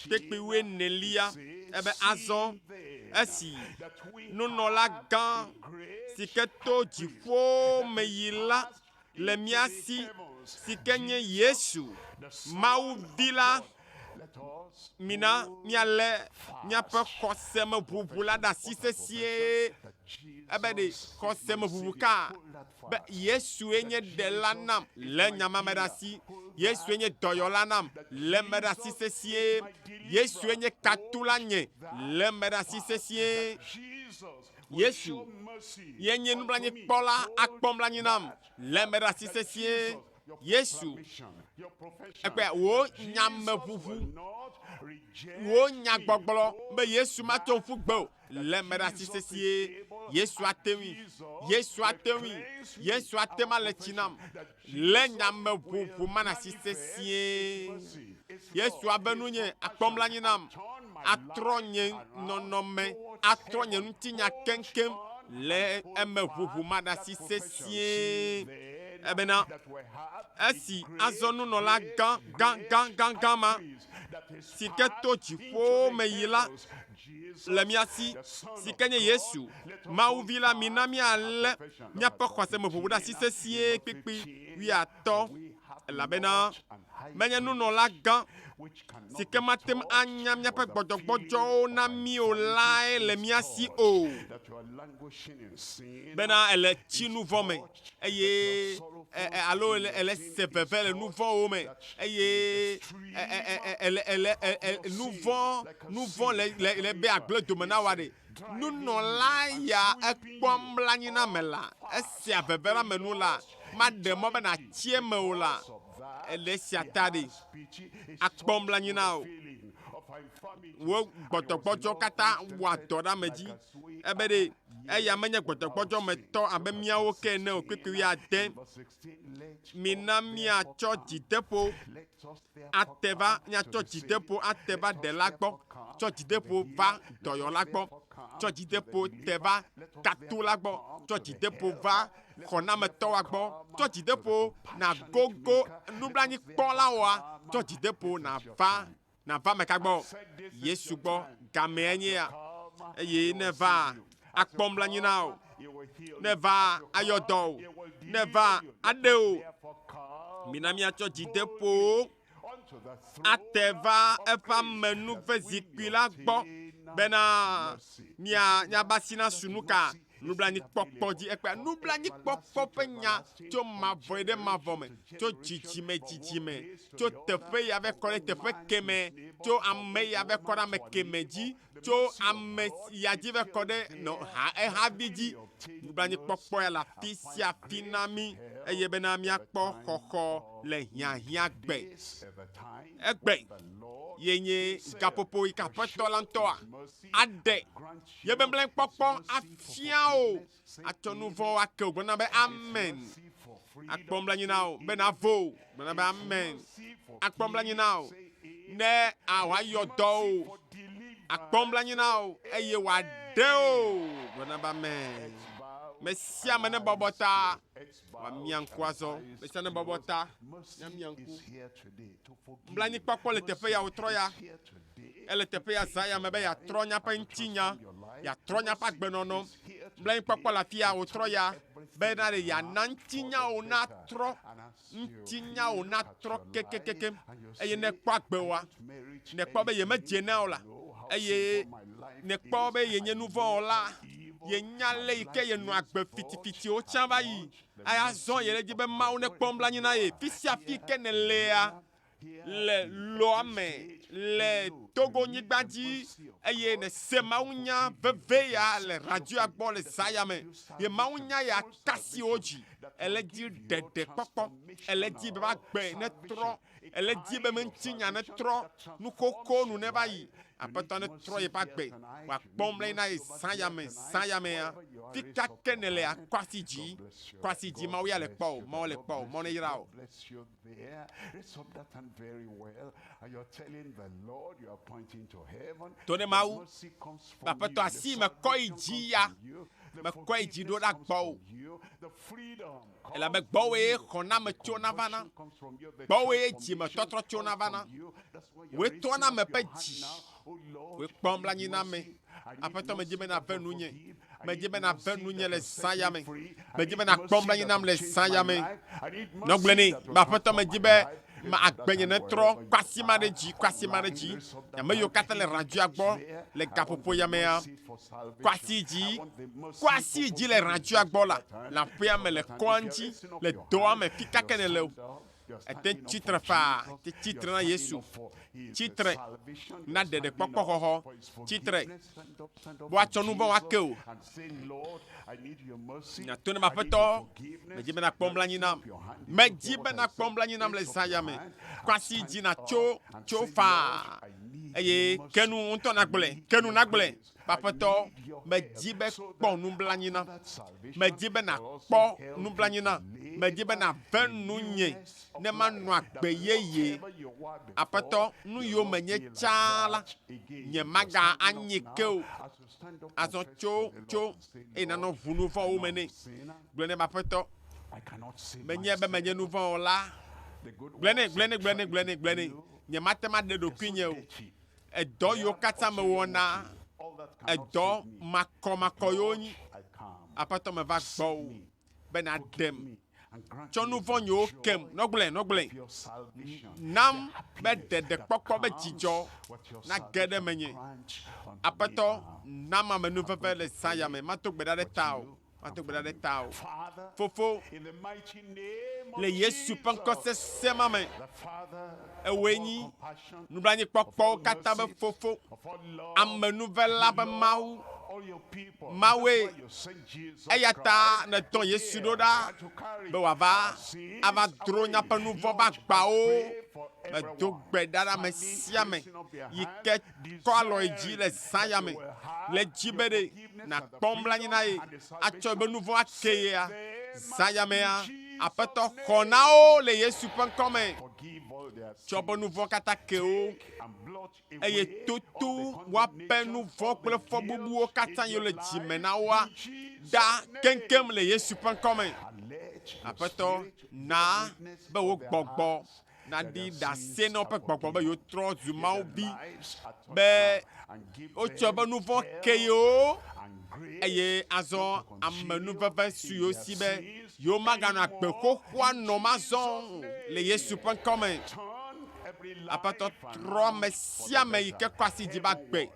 kpekpe wuienelia, ebe azɔ esi nunɔla gã si ke to dziƒo me yi la le mía si, si ke nye Yesu, Mawu Vi la, mina míalé míaƒe xɔsemeʋuʋu la ɖe asi sesĩe. Ebe ɖe xɔsemeʋuʋu ka? Be Yesue nye ɖela nam, lé nya ma me ɖe asi. Yesue nye dɔyɔla nam, lé me ɖe asi sesĩe. Yesue nye katula nye, lé me ɖe asi sesĩe. Yesu ye nye nublanuikpɔla, akpɔ nublanui nam, lé me ɖe asi sesĩe. Yesu, ekpɔe, wò nyameʋuʋu, wò nyagbɔgblɔ be Yesu mate ŋu ƒu gbe o, lé me ɖe asi sesĩe. Yesu ate ŋui, Yesu ate ŋui, Yesu ate ŋu ale tsi nam. Lé nyameʋuʋu ma ɖe asi sesĩe. Yesu abe nunye, akpɔ nublanui nam, atrɔ nye nɔnɔme, atrɔ nye ŋutinya keŋkeŋ. Lé emeʋuʋu ma ɖe asi sesĩe. Ebena esi azɔ nunɔla gã, gã, gã, gã, gã ma, si ke to dziƒowo me yi la, le mía si, si ke nye Yesu, Mawu Vi la, mina míalé míaƒe xɔse me ʋuʋu ɖe asi sesĩe kpikpi wuiatɔ̃, elabena menye nunɔla gã si ke mate ŋu anya míaƒe gbɔdzɔgbɔdzɔwo na mí o lae le mía si o. Bena èle tsi nu vɔ̃ me eye alo èle se veve le nu vɔ̃wo me eye èle èle nu vɔ̃ nu vɔ̃ le le le be agble dome na wòa ɖe. Nunɔla ya ekpɔa mlɔanyi na ame la, esea veve ɖe ame nu la, maɖe mɔ be nàtsi eme o la, ele esia ta ɖi. Akpɔ mlɔanyi na wò. Wò gbɔdzɔgbɔdzɔ katã wɔa dɔ ɖe ame dzi. Ebe ɖe eya menye gbɔdzɔgbɔdzɔ me tɔ abe míawo ke ene o. Kpukpui wuiade. Mina míatsɔ dzideƒo ate va, míatsɔ dzideƒo ate va ɖela gbɔ, tsɔ dzideƒo va dɔyɔla gbɔ, tsɔ dzideƒo te va katola gbɔ, tsɔ dzideƒo va xɔnametɔwa gbɔ, tsɔ dzideƒo nàgogo nublanuikpɔlawoa, tsɔ dzideƒo nàva, nàva ameka gbɔ? Yesu gbɔ. Gamea nye ya. Eye ne va, akpɔ nublanui na wò. Ne va, ayɔ dɔ wò. Ne va, aɖe wò. Mina míatsɔ dzideƒowo ate va eƒe amenuvezikpui la gbɔ bena mía míabe asi nasu nuka? Nublanuikpɔkpɔ dzi. Ekpea nublanuikpɔkpɔ ƒe nya tso mavɔ yi ɖe mavɔ me, tso dzidzime dzidzime, tso teƒe ya va kɔ ɖe teƒe kemɛ, tso ame ya va kɔ ɖe ame kemɛ dzi, tso ame ya dzi va kɔ ɖe nɔ ha ehavi dzi. Nublanuikpɔkpɔ ya le afi sia afi na mí eye bena míakpɔ xɔxɔ le hiahiã gbe. Egbe ye nye gaƒoƒo yi ke Aƒetɔ la ŋutɔa aɖe yebe mlɔekpɔkpɔ afia wò, atsɔ nu vɔ̃wo ake wò. Gblɔna be amen. Akpɔ mlɔanyi na wò be nàvo. Gblɔna be amen. Akpɔ mlɔanyi na wò ne wòayɔ dɔ wò. Akpɔ mlɔanyi na wò eye wòaɖe wò. Gblɔna be amen. Me sia ame nebɔbɔ ta wòamia ŋku azɔ. Me sia nebɔbɔ ta míamia ŋku. Nublanuikpɔkpɔ le teƒe ya wòtrɔ ya. Ele teƒe ya zã ya me be yeatrɔ míaƒe ŋutinya, yeatrɔ míaƒe agbenɔnɔ. Nublanuikpɔkpɔ le afi ya wòtrɔ ya bena ɖe yeana ŋutinyawo natrɔ, ŋutinyawo natrɔ kekekekem. Eye ne èkpɔ agbe oa, nèkpɔ be yemedze na o la, eye nèkpɔ be yenye nuvɔ̃wɔla, yenya ale yi ke yenɔ agbe fitifitiwo tsã va yi, eye azɔ yeɖe edzi be Mawu nekpɔ nublanui na ye. Fi sia fi ke nèlea, le loa me, le Togo nyigba dzi eye nèse mawunya veve ya le radioa gbɔ le zã ya me, ye mawunya ya ka asi wò dzi. Ele di ɖeɖekpɔkpɔ. Ele di be woagbe netrɔ. Ele di be ŋutinya netrɔ. Nukoko nu neva yi. Aƒetɔ netrɔ yeƒe agbe. Wòakpɔ mlɔe na ye zã ya me, zã ya mea. Fika ke nèlea, kɔ asi dzi. Kɔ asi dzi, Mawu ya le kpɔ wò. Mawu le kpɔ wò. Mawu neyra wò. To ne Mawu be Aƒetɔ asi mekɔ yi dzi ya, mekɔ yi dzi ɖo ɖa gbɔwò. Elabe gbɔwòe xɔname tsona vana, gbɔwòe dzimetɔtrɔ tsona vana. Wòe trɔna ame ƒe dzi, wòe kpɔa blanui na ame. Aƒetɔ medi be nàve nunye, medi be nàve nunye le zã ya me, medi be nàkpɔ blanui nam le zã ya me. Nɔ gblɔe nɛ be Aƒetɔ medi be ma agbenye netrɔ kwasi ma ɖe dzi, kwasi ma ɖe dzi. Ame yiwo katã le radioa gbɔ le gaƒoƒo ya mea, kwasi dzi, kwasi dzi le radioa gbɔ la, le aƒea me, le kɔa ŋuti, le dɔa me, fika ke nèle o. Ete tsi tre faa, te tsi tre na Yesu. Tsi tre na ɖeɖekpɔkpɔ xɔxɔ. Tsi tre be woatsɔ nu vɔ̃ ake wò. Nya to nam Aƒetɔ, medzi be nakpɔ nublanui nam. Medzi be nakpɔ nublanui nam le zã ya me. Kɔ asi dzi nàtso, tso faa. Eye ke nu ŋutɔ nagblɔe, ke nu nagblɔe. Aƒetɔ, medi be kpɔ nublanui nam. Medi be nàkpɔ nublanui nam. Medi be nàve nunye ne manɔ agbe yeye. Aƒetɔ, nu yiwo menye tsã la, nyemaga anyi ke o. Azɔ tso, tso, eye nànɔ ʋu nu vɔ̃wo me nɛ. Gblɔe nɛ be, Aƒetɔ, menyae be menye nu vɔ̃ wɔla. Gblɔe nɛ, gblɔe nɛ, gblɔe nɛ, gblɔe nɛ, gblɔe nɛ. Nyemate ŋu aɖe ɖokuinye o. Edɔ yiwo katã mewɔna, edɔ makɔmakɔ yiwo nyi. Aƒetɔ, meva gbɔwò be nàɖem. Tsɔ nu vɔ̃ nyewo kem. Nɔgblɔe, nɔgblɔe. Nam be ɖeɖekpɔkpɔ be dzidzɔ nage ɖe menye. Aƒetɔ, nam amenuveve le zã ya me. Mado gbe ɖa ɖe tawò. Mado gbe ɖa ɖe tawò. Fofo, le Yesu ƒe ŋkɔ sesẽ ma me, ewòe nyi nublanuikpɔkpɔwo katã ƒe Fofo, amenuvela ƒe Mawu. Mawue. Eya ta nèdɔ Yesu ɖo ɖa be wòava ava dro míaƒe nu vɔ̃ ƒe agbawo. Medo gbe ɖa ɖe ame sia ame yi ke kɔ alɔ yi dzi le zã ya me le dzi be ɖe nàkpɔ mlɔ anyi na ye atsɔ eƒe nu vɔ̃ ake yea. Zã ya mea, Aƒetɔ xɔ na wo le Yesu ƒe ŋkɔ me. Tsɔ woƒe nu vɔ̃ katã ke wo eye toto woaƒe nu vɔ̃ kple fɔbubuwo katã yiwo le dzi me na woa ɖa keŋkeŋ le Yesu ƒe ŋkɔ me. Aƒetɔ, na be wò gbɔgbɔ naɖi ɖase na woƒe gbɔgbɔ be yewotrɔ zu Mawu vi, be wotsɔ eƒe nu vɔ̃ ke yewo, eye azɔ amenuveve su yewo si be yewomaganɔ agbe xoxoa nɔm azɔ o le Yesu ƒe ŋkɔ me. Aƒetɔ, trɔ ame sia ame yi ke kɔ asi dzi be agbe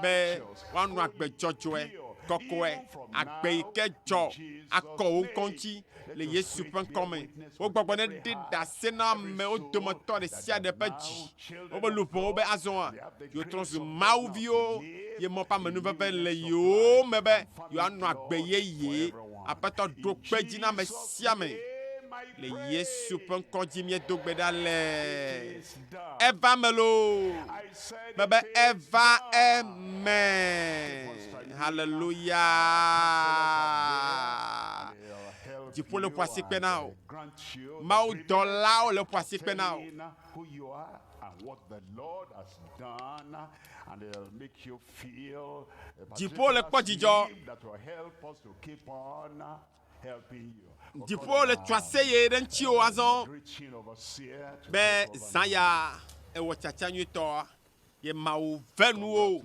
be woanɔ agbe dzɔdzɔe, kɔkɔe, agbe yi ke dzɔ akɔ wò ŋkɔ ŋuti le Yesu ƒe ŋkɔ me. Wò gbɔgbɔ neɖe ɖase na amewo dometɔ ɖe sia ɖe ƒe dzi, woƒe luʋɔwo be azɔa, yewotrɔ zu Mawu viwo, ye mɔ ƒe amenuveve le yewo me be yewoanɔ agbe yeye. Aƒetɔ, ɖo kpe dzi na ame sia ame. Le Yesu ƒe ŋkɔ dzi míedo gbe ɖa le. Eva eme loo. Mebe eva eme. Haleluya. Dziƒo le ƒo asikpe na wò. Mawudɔlawo le ƒo asikpe na wò. Dziƒo le kpɔ dzidzɔ. Dziƒo le tso aseye ɖe ŋutiwò azɔ be zã ya ewɔ tsatsa nyuitɔ ye Mawu ve nuwò.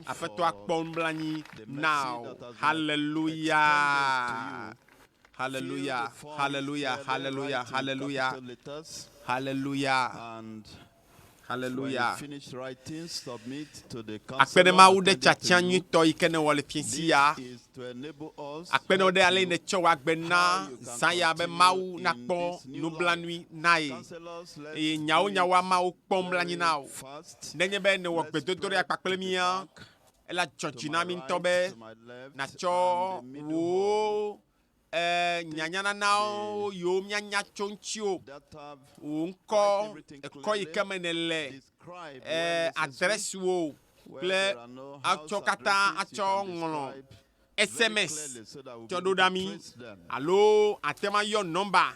Aƒetɔ akpɔ nublanui na wò. Haleluya! Haleluya! Haleluya! Haleluya! Haleluya! Haleluya! When you Hallelujah. finish writing, submit to the Akpe ɖe counselor Mawu ɖe attending to tiatia you. nyuitɔ yi ke nèwɔ le fiẽsi ya. This is to enable us, Akpe ɖe wo help ɖe ale yi you nètsɔ wò agbe na how you can zã ya be continue Mawu in nakpɔ this new nublanui na ye. Counselors, let's Eye do nyawo it nyawoa Mawu kpɔm le anyi very na wò. fast. Nenye be nèwɔ Let's gbedodoɖa spread kpakple to the mía, back, ela dzɔ to dzi my na mí ŋutɔ right, be to my left, nàtsɔ and the middle hall. wò eh, nyanyananawo yiwo míanya tso ŋutiwò, That have wò write ŋkɔ, everything ekɔ yi clearly, ke me nèle, describe eh, where necessary, adrɛsiwo where kple there are no house atsɔ katã addresses, you atsɔ can ŋlɔ describe very SMS clearly so that we'll tsɔ be ɖo able ɖa to mí trace them. alo ate ŋu ayɔ nɔmba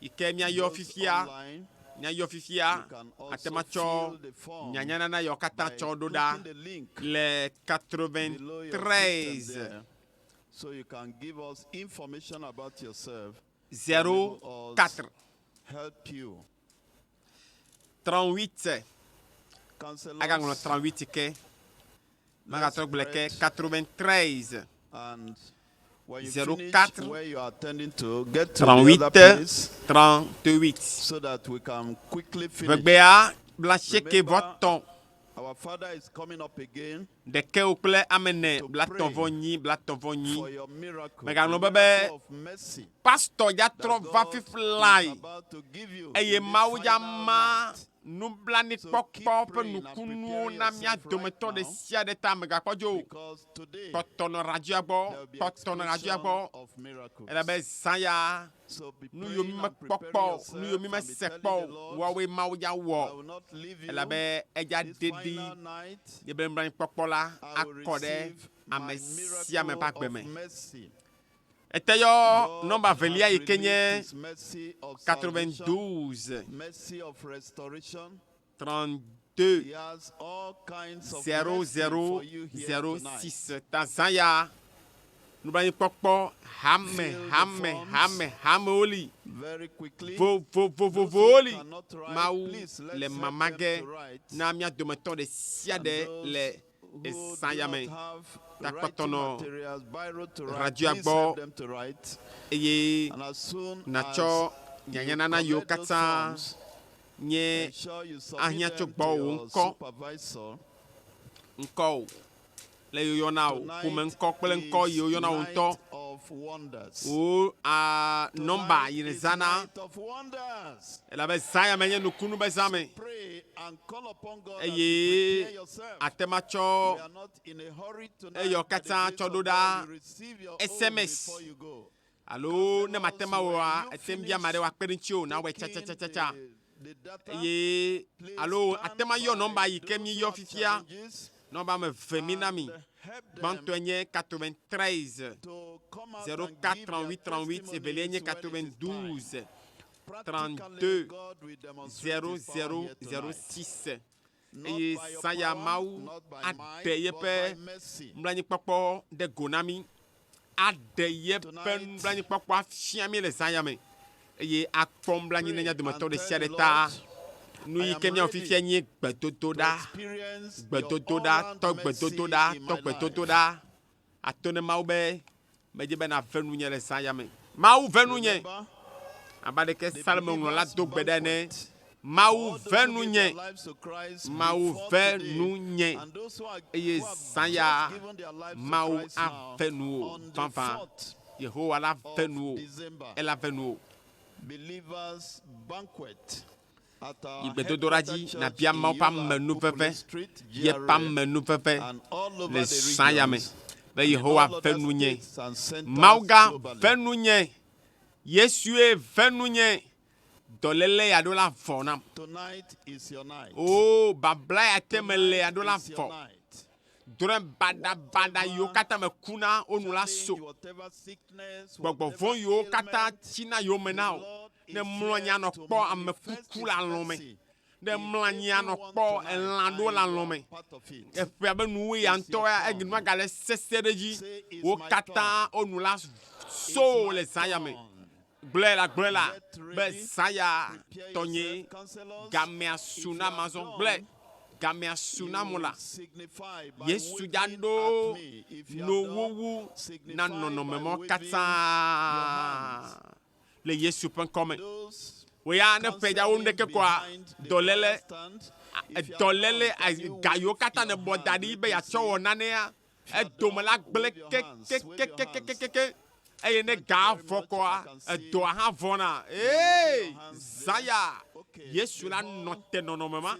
yi ke míayɔ Those fifia, online, míayɔ fifia, you can ate also ŋu atsɔ fill the form nyanyanana yawo katã by tsɔ ɖo ɖa clicking the link le below your system 93 there, so you can give us information about yourself, enable us, 04 help you. 38 agaŋlɔ Counselors, 38 ke let's magatrɔ gblɔ ke spread 93 and when you 04 finish where you are attending to, get to the other 38 place 38 so that we can quickly finish. Ʋegbea blaasieke vɔ Remember, tɔ̃ our Father is coming up again ɖekɛwo kple ame ene to blatɔ̃ pray vɔ nyi blatɔ̃ vɔ nyi. for your miracle, the Mègaŋlɔ be be miracle of mercy pastor ya that trɔ va God is fiflae about to give you eye in this Mawu ya final ma night. So keep nublanuikpɔkpɔ ƒe praying and nukunuwo preparing na mía yourself right dometɔ ɖe now sia ɖe ta mègakpɔ dzo o. because today Kpɔtɔ nɔ radioa gbɔ, there will be kpɔtɔ nɔ radioa explosion gbɔ of miracles. elabe zã ya So be nu yiwo praying mi and mekpɔ preparing kpɔ o, nu yiwo yourself mi and be mese telling kpɔ the o, Lord, woawoe Mawu ya I wɔ will not leave you. elabe edza This ɖeɖi final night, ye be nublanuikpɔkpɔ la I will akɔ ɖe receive my ame sia ame ƒe miracle agbe of me. mercy. Ete yɔ God nɔmba velia has yi ke released nye his mercy of salvation, 92 mercy of restoration. 32 He has all kinds of 0 mercy 0 for you here 0 tonight. 6 ta zã ya nublanuikpɔkpɔ hame Fill the hame forms hame hamewo li very quickly. Those who vovovovovowo li cannot write, Mawu please le let's help them mama ge to write. na mía dometɔ ɖe sia And ɖe those le who do ezã ya not me have Ta writing kpɔtɔ nɔ materials, biro to write, radioa please gbɔ help them to write. eye And as soon nàtsɔ as you nyanyanana yiwo collect those katã forms, nye ensure you submit ahiã tso them to gbɔwò your ŋkɔ supervisor. ŋkɔ o le yi woyɔna o ƒome Tonight ŋkɔ kple ŋkɔ is yi woyɔna wò ŋutɔ night of wonders. wò a nɔmba Tonight yi is nèzãna night of wonders. elabe zã ya me nye nukunu be zã me Pray and call upon God as you eye prepare yourself. ate ŋu atsɔ We are not in a hurry tonight. eyawo By the katã grace tsɔ of ɖo God, ɖa you receive your own SMS before you go. alo ne mate Counselors, ŋu awɔa when you ete ŋu bia ame finish aɖe wòakpe ɖe ŋutiwò nawɔe taking tsatsatsa the data, eye please alo stand ate ŋu ayɔ by nɔmba yi ke those who míeyɔ have fifia challenges nɔmba me ve mí na mi and help them gbãtɔe nye 93 to come out and 04 give their 38 38 evelia nye testimonies when it is time. 92 Practically, 32 God will demonstrate 0 His power 0 here 0 tonight. 6 Not eye by your zã ya power, Mawu not by might, aɖe but yeƒe by mercy. nublanuikpɔkpɔ ɖe go na mí aɖe yeƒe Tonight, nublanuikpɔkpɔ afia mí le zã ya me eye akpɔ nublanui na pray mía dometɔ and ɖe tell sia the ɖe ta Lord, nu I yi am ke míawɔ ready fifia nye to gbedodoɖa experience your gbedodoɖa all-round tɔ mercy gbedodoɖa in tɔ my life. gbedodoɖa ato ne Mawu be medze be nave nunye le zã ya me Mawu ve nunye Remember, abe aleke the Salomo ŋlɔ la believers' do gbe ɖa ene banquet. Mawu All those ve who gave nunye their lives to Christ Mawu before ve today, nunye and those who, are, eye who have zã ya just given their lives to Mawu Christ now, ave nuwò on the vavã 4th Yehowa la ve of nuwò December, ela ve nuwò Believers Banquet at yi our gbedodoɖa headquarter dzi church nàbia in Mawu ƒe Yola, amenuveve Pupule Street, yeƒe GRA, amenuveve and all le over the zã ya me regions be and in Yehowa all ve other nunye states and centers Mawu gã globally. ve nunye Yesue ve nunye dɔléle ya ɖo la vɔ nam Tonight is your night. o babla ya te me le ya Tonight ɖo la is your vɔ night. drɔ̃e baɖabaɖa yiwo Whatever katã me kuna wo nu la so challenge, whatever sickness, gbɔgbɔ whatever vɔ̃ yiwo katã ailment, tsina yome the na wò Lord ne is mlɔ anyi here anɔ to kpɔ ame manifest kuku His le alɔ̃ me mercy ne in mlɔ anyi anɔ everyone kpɔ tonight, elã and ɖewo le you alɔ̃ are me part of it. eƒea be nuwo ya It's ŋutɔ your ya turn. enua gale sese ɖe dzi Say, it's wo my katã turn. wo nu la It's so my le zã ya me turn. gblɔe la gblɔe la Get be ready. zã ya Prepare tɔnye yourself, counselors. gamea su If you na are mazɔ gblɔe done, gamea su na mo you la signify by Yesu waving ya at ɖo me. If you are done, nuwuwu na signify nɔnɔme by mɔ waving katã your hands. le Yesu ƒe ŋkɔme. Those Wò ya ne ƒe dza wo nuɖeke koa, dɔléle, dɔléle, ga yiwo katã nèbɔ da ɖi be yeatsɔ wɔ nanea, edome la gblẽ kekekekekekeke. Eye ne gaa vɔ kɔa, edɔa hã vɔna. Ee, zã ya, Yesu la nɔ te nɔnɔme ma.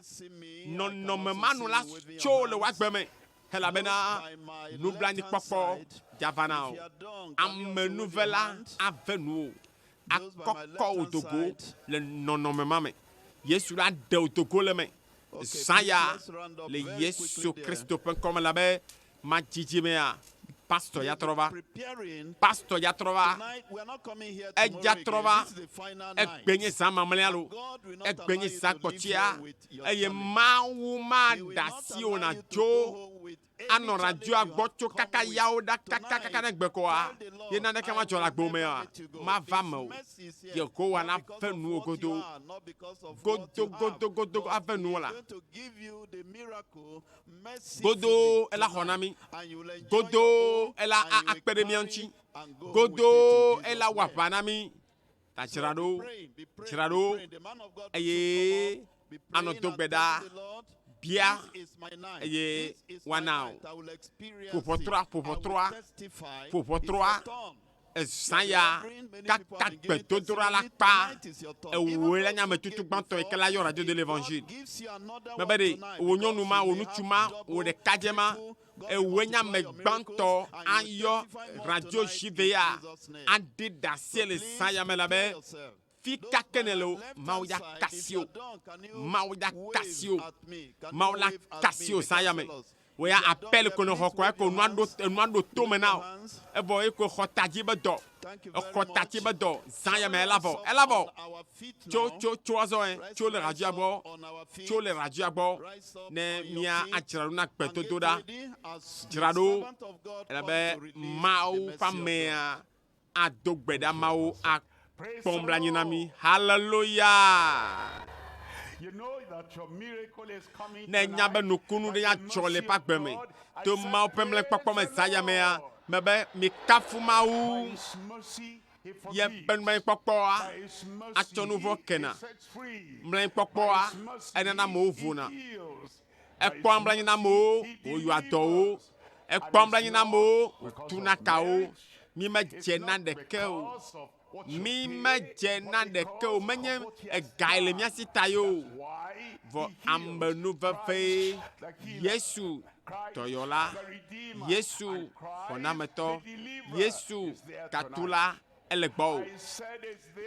Nɔnɔme ma nu la tso le wò agbe me. Elabena nublanuikpɔkpɔ dza va na wò. Amenuvela ave nuwò, akɔkɔ wò do go le nɔnɔme ma me. Yesu la ɖe wò do go le eme. Zã ya le Yesu Kristo ƒe ŋkɔ me elabe madzidzi mea, pastor ya trɔ va. Pastor ya trɔ va. Edza trɔ va. Egbe nye zã mamlɛa lo. Egbe nye zã kpɔtɔea. Eye Mawu maɖe asi wò nàdzo anɔ radioa gbɔ tso kaka yawo ɖa kakakaka ne gbe kɔa, ye naneke madzɔ le agbo mea, mava me o. Yehowa nave nuwò godo. Godo, godo, godo ave nuwò la. Godo ela xɔ na mí. Godo ela akpe ɖe mía ŋuti. Godo ela wɔ aʋa na mí. Ta dzra ɖo, dzra ɖo eye anɔ do gbe ɖa. Bia eye woana wò. Ƒo ʋɔtrua, ƒo ʋɔtrua, ƒo ʋɔtrua. Ezã ya kaka gbedodoɖa la kpa ewoe la nye ame tutu gbãtɔ yi ke la yɔ Radio de l'Evangile. Mebe ɖe wò nyɔnu ma, wò ŋutsu ma, wò ɖekadze ma, ewoe nye ame gbãtɔ ayɔ Radio JV ya aɖi ɖase le zã ya me elabe fi ka ke nèle o, Mawu ya ka asi wò. Mawu ya ka asi wò. Mawu la ka asi wò zã ya me. Wò ya appel ko nèxɔ kɔa eko nua ɖo enua ɖo to me na wò. Evɔ eko exɔ ta dzi be dɔ. Exɔ ta dzi be dɔ. Zã ya me ela vɔ. Ela vɔ. Tso tso tso azɔ ɛ. Tso le radioa gbɔ. Tso le radioa gbɔ ne mía adzra ɖo na gbedodoɖa. Dzra ɖo elabe Mawu ƒe amea ado gbe ɖa Mawu akpɔ nublanui na mí. Haleluya! Ne ènya be nukunu ɖe adzɔ le eƒe agbe me to Mawu ƒe mlekpɔkpɔ me zã ya mea, mebe mikafu Mawu. Ye ƒe nublanuikpɔkpɔa atsɔ nu vɔ̃ kena. Mlekpɔkpɔa enana amewo vona. Ekpɔa nublanui na amewo wòyɔa dɔ wo. Ekpɔa nublanui na amewo wòtuna ka wo. Mi medze na ɖeke o. Mi medze na ɖeke o. Menye egae le mía si ta ye o. Vɔ amenuvevee Yesu dɔyɔla, Yesu xɔnametɔ, Yesu katula ele gbɔwò.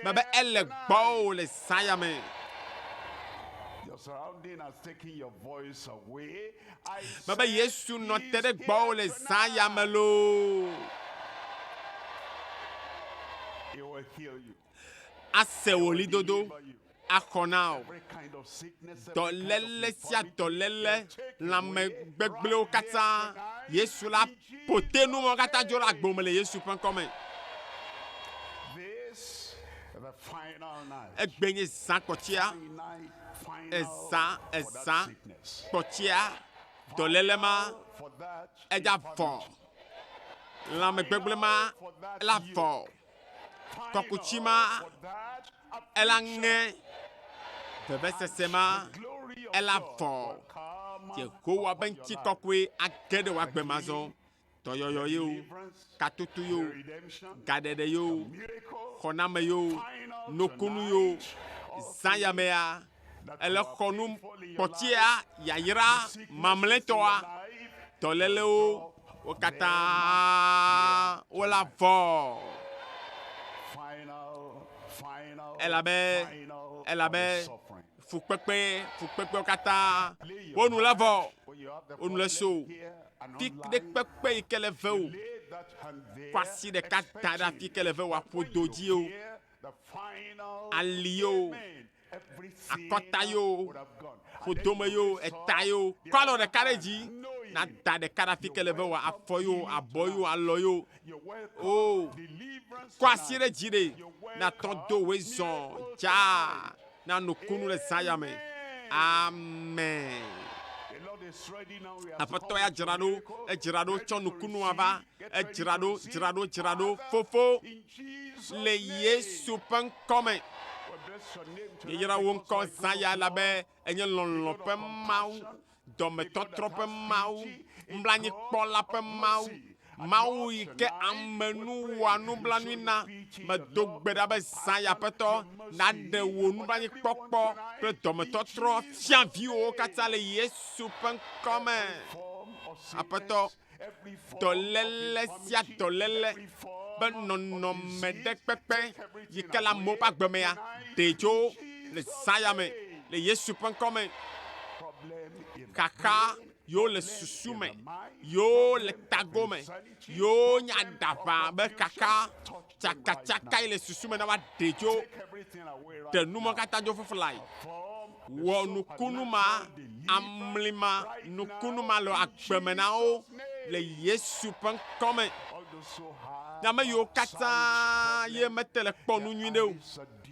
Mebe ele gbɔwò le zã ya me. Mebe Yesu nɔ te ɖe gbɔwò le zã ya me loo. Ase wò ɣlidodo, axɔ na wò. Dɔléle sia dɔléle, lãme gbegblẽwo katã, Yesu la ƒo te nu mawo katã dzo ɖe agbo me le Yesu ƒe ŋkɔ me. Egbe nye zã kpɔtia, ezã, ezã kpɔtia, dɔléle ma, edza vɔ. Lãme gbegblẽ ma, ela vɔ. Kɔkuti ma, ela ŋe. Vevesese ma, ela vɔ. Yehowa be ŋutikɔkɔe age ɖe wò agbe me azɔ. Dɔyɔyɔ ye o, katoto ye o, gaɖeɖe ye o, xɔname ye o, nukunu ye o, zã ya mea, ele xɔ nu kpɔtia yayra mamlɛtɔa, dɔlélewo wo katã wola vɔ. Elabe, elabe fukpekpe, fukpekpewo katã wo nu le vɔ, wo nu le so. Fi ɖe kpekpe yi ke le ve wò, kwasi ɖeka da ɖe afi ke le ve wò aƒodo dzi o, ali o, akɔta yo, ƒodome yo, eta yo, kɔ alɔ ɖeka ɖe dzi, nada ɖeka ɖe afi ke le ve wò, afɔ yo, abɔ yo, alɔ yo. O, kɔ asi ɖe dzi ɖe, natɔ do wòe zɔ dzaa na nukunu le zã ya me. Amen. Aƒetɔ ya dzra ɖo, edzra ɖo tsɔ nukunua va, edzra ɖo, dzra ɖo, dzra ɖo, fofo, le Yesu ƒe ŋkɔ me. Míeyra wò ŋkɔ zã ya elabe enye lɔlɔ̃ ƒe Mawu, dɔmetɔtrɔ ƒe Mawu, nublanuikpɔla ƒe Mawu, Mawu yi ke ame nu wɔa nublanui na. Medo gbe ɖa be zã ya Aƒetɔ naɖe wò nublanuikpɔkpɔ kple dɔmetɔtrɔ fia viwòwo katã le Yesu ƒe ŋkɔ me. Aƒetɔ, dɔléle sia dɔléle be nɔnɔme ɖe kpekpe yi ke le amewo ƒe agbe mea, ɖee tso le zã ya me le Yesu ƒe ŋkɔ me. Xaxa yiwo le susu me, yiwo le tago me, yiwo nye aɖaʋa be xaxa tsakatsaka yi le susu me na woaɖee tso. Ɖe numɔ katã dzo fuflae. Wɔ nukunu ma, amli ma, nukunu ma le agbe me na wo le Yesu ƒe ŋkɔ me. Ne ame yiwo katã ye mete le kpɔ nu nyui ɖe o,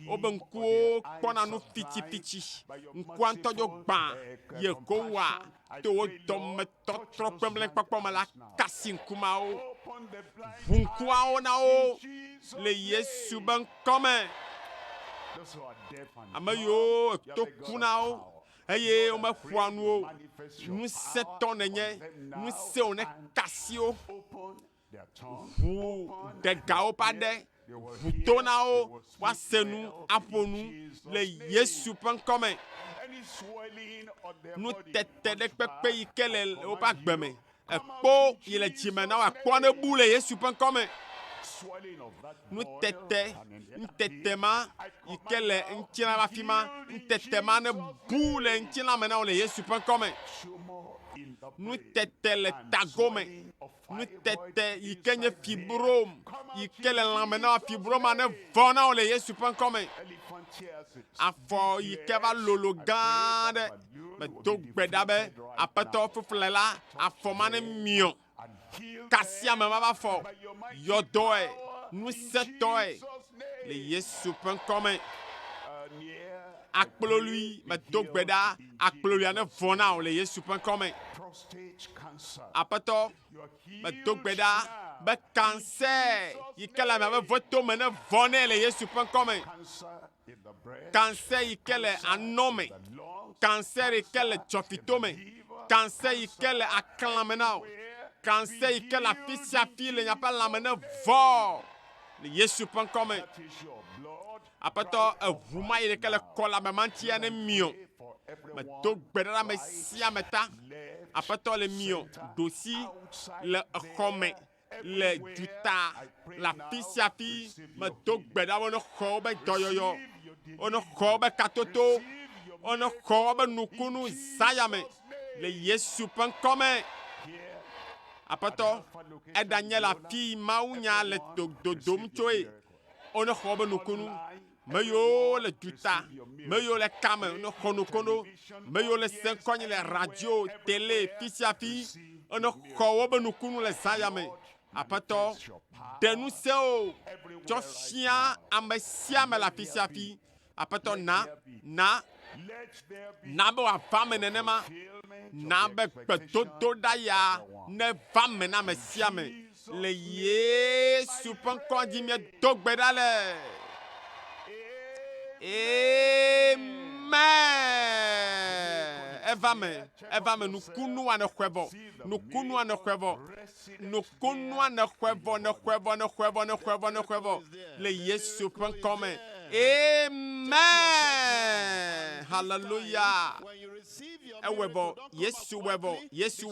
wobe ŋkuwo kpɔna nu fitsifitsi, ŋkua ŋutɔ dzo gbã, Yehowa to wo dɔmetɔtrɔ kpemlekpɔkpɔ me la kasi ŋku mawo, ʋu ŋkuawo na wo le Yesu be ŋkɔ me. Ame yiwo eto ku na wo eye womeƒoa nu o, ŋusẽtɔ nènye, ŋusẽ wò nekasi wo, ʋu ɖe gawo ƒe aɖe, ʋu to na wo woase nu, aƒo nu le Yesu ƒe ŋkɔ me. Nutete ɖe kpekpe yi ke le woƒe agbe me, ekpo yi le dzime na wo akpɔ nebu le Yesu ƒe ŋkɔ me. Nutete, nutete ma yi ke le ŋutilã ƒe afi ma, nutete ma nebu le ŋutilã me na wo le Yesu ƒe ŋkɔ me. Nutete le tago me, nutete yi ke nye fibrom yi ke le lãme na fibroma ne vɔ na wo le Yesu ƒe ŋkɔ me. Afɔ yi ke va lolo gã aɖe, medo gbe ɖa be Aƒetɔ fufle la, afɔ ma ne miɔ. Kasia ame ma va fɔ, yɔdɔe, ŋusẽtɔe le Yesu ƒe ŋkɔ me. Akplolui, medo gbe ɖa, akploluia ne vɔ na wò le Yesu ƒe ŋkɔ me. Aƒetɔ, medo gbe ɖa be kanser yi ke le amea ƒe voto me ne vɔ nɛ le Yesu ƒe ŋkɔ me. Kanser yi ke le anɔ me, kanser yi ke le dzɔfito me, kanser yi ke le aklã me na wò, kanser yi ke le afi sia afi le miaƒe lãme ne vɔ le Yesu ƒe ŋkɔ me. Aƒetɔ, eʋu ma yi ɖeke le kɔ le ame ma ŋutia ne miɔ. Medo gbe ɖa ɖe ame sia ame ta. Aƒetɔ le miɔ ɖosi le exɔ me, le duta, le afi sia afi. Medo gbe ɖa be wonexɔ wobe dɔyɔyɔ, wonexɔ wobe katoto, wonexɔ wobe nukunu zã me le Yesu ƒe ŋkɔ me. Aƒetɔ, eɖanye le afi mawunya le dodom tsoe, wonexɔ wobe nukunu. Me yiwo le duta, me yiwo le kame, wonexɔ nukunu. Me yiwo le se ŋkɔ nyi le radio, tele, fi sia fi, wonexɔ wobe nukunu le zã ya me. Aƒetɔ, ɖe ŋusẽ tsɔ fia ame sia ame le afi sia afi. Aƒetɔ, na, na, na be wòava me nenema. Na be gbedodoɖa ya neva me na ame sia ame. Le Yesu ƒe ŋkɔ dzi míedo gbe ɖa le. Amen. Eva me, eva me. Nukunua nexɔe vɔ. Nukunua nexɔe vɔ. Nukunua nexɔe vɔ, nexɔe vɔ, nexɔe vɔ, nexɔe vɔ, nexɔe vɔ. Le Yesu ƒe ŋkɔ me. Amen. Hallelujah. Ewɔe vɔ. Yesu wɔe vɔ. Yesu.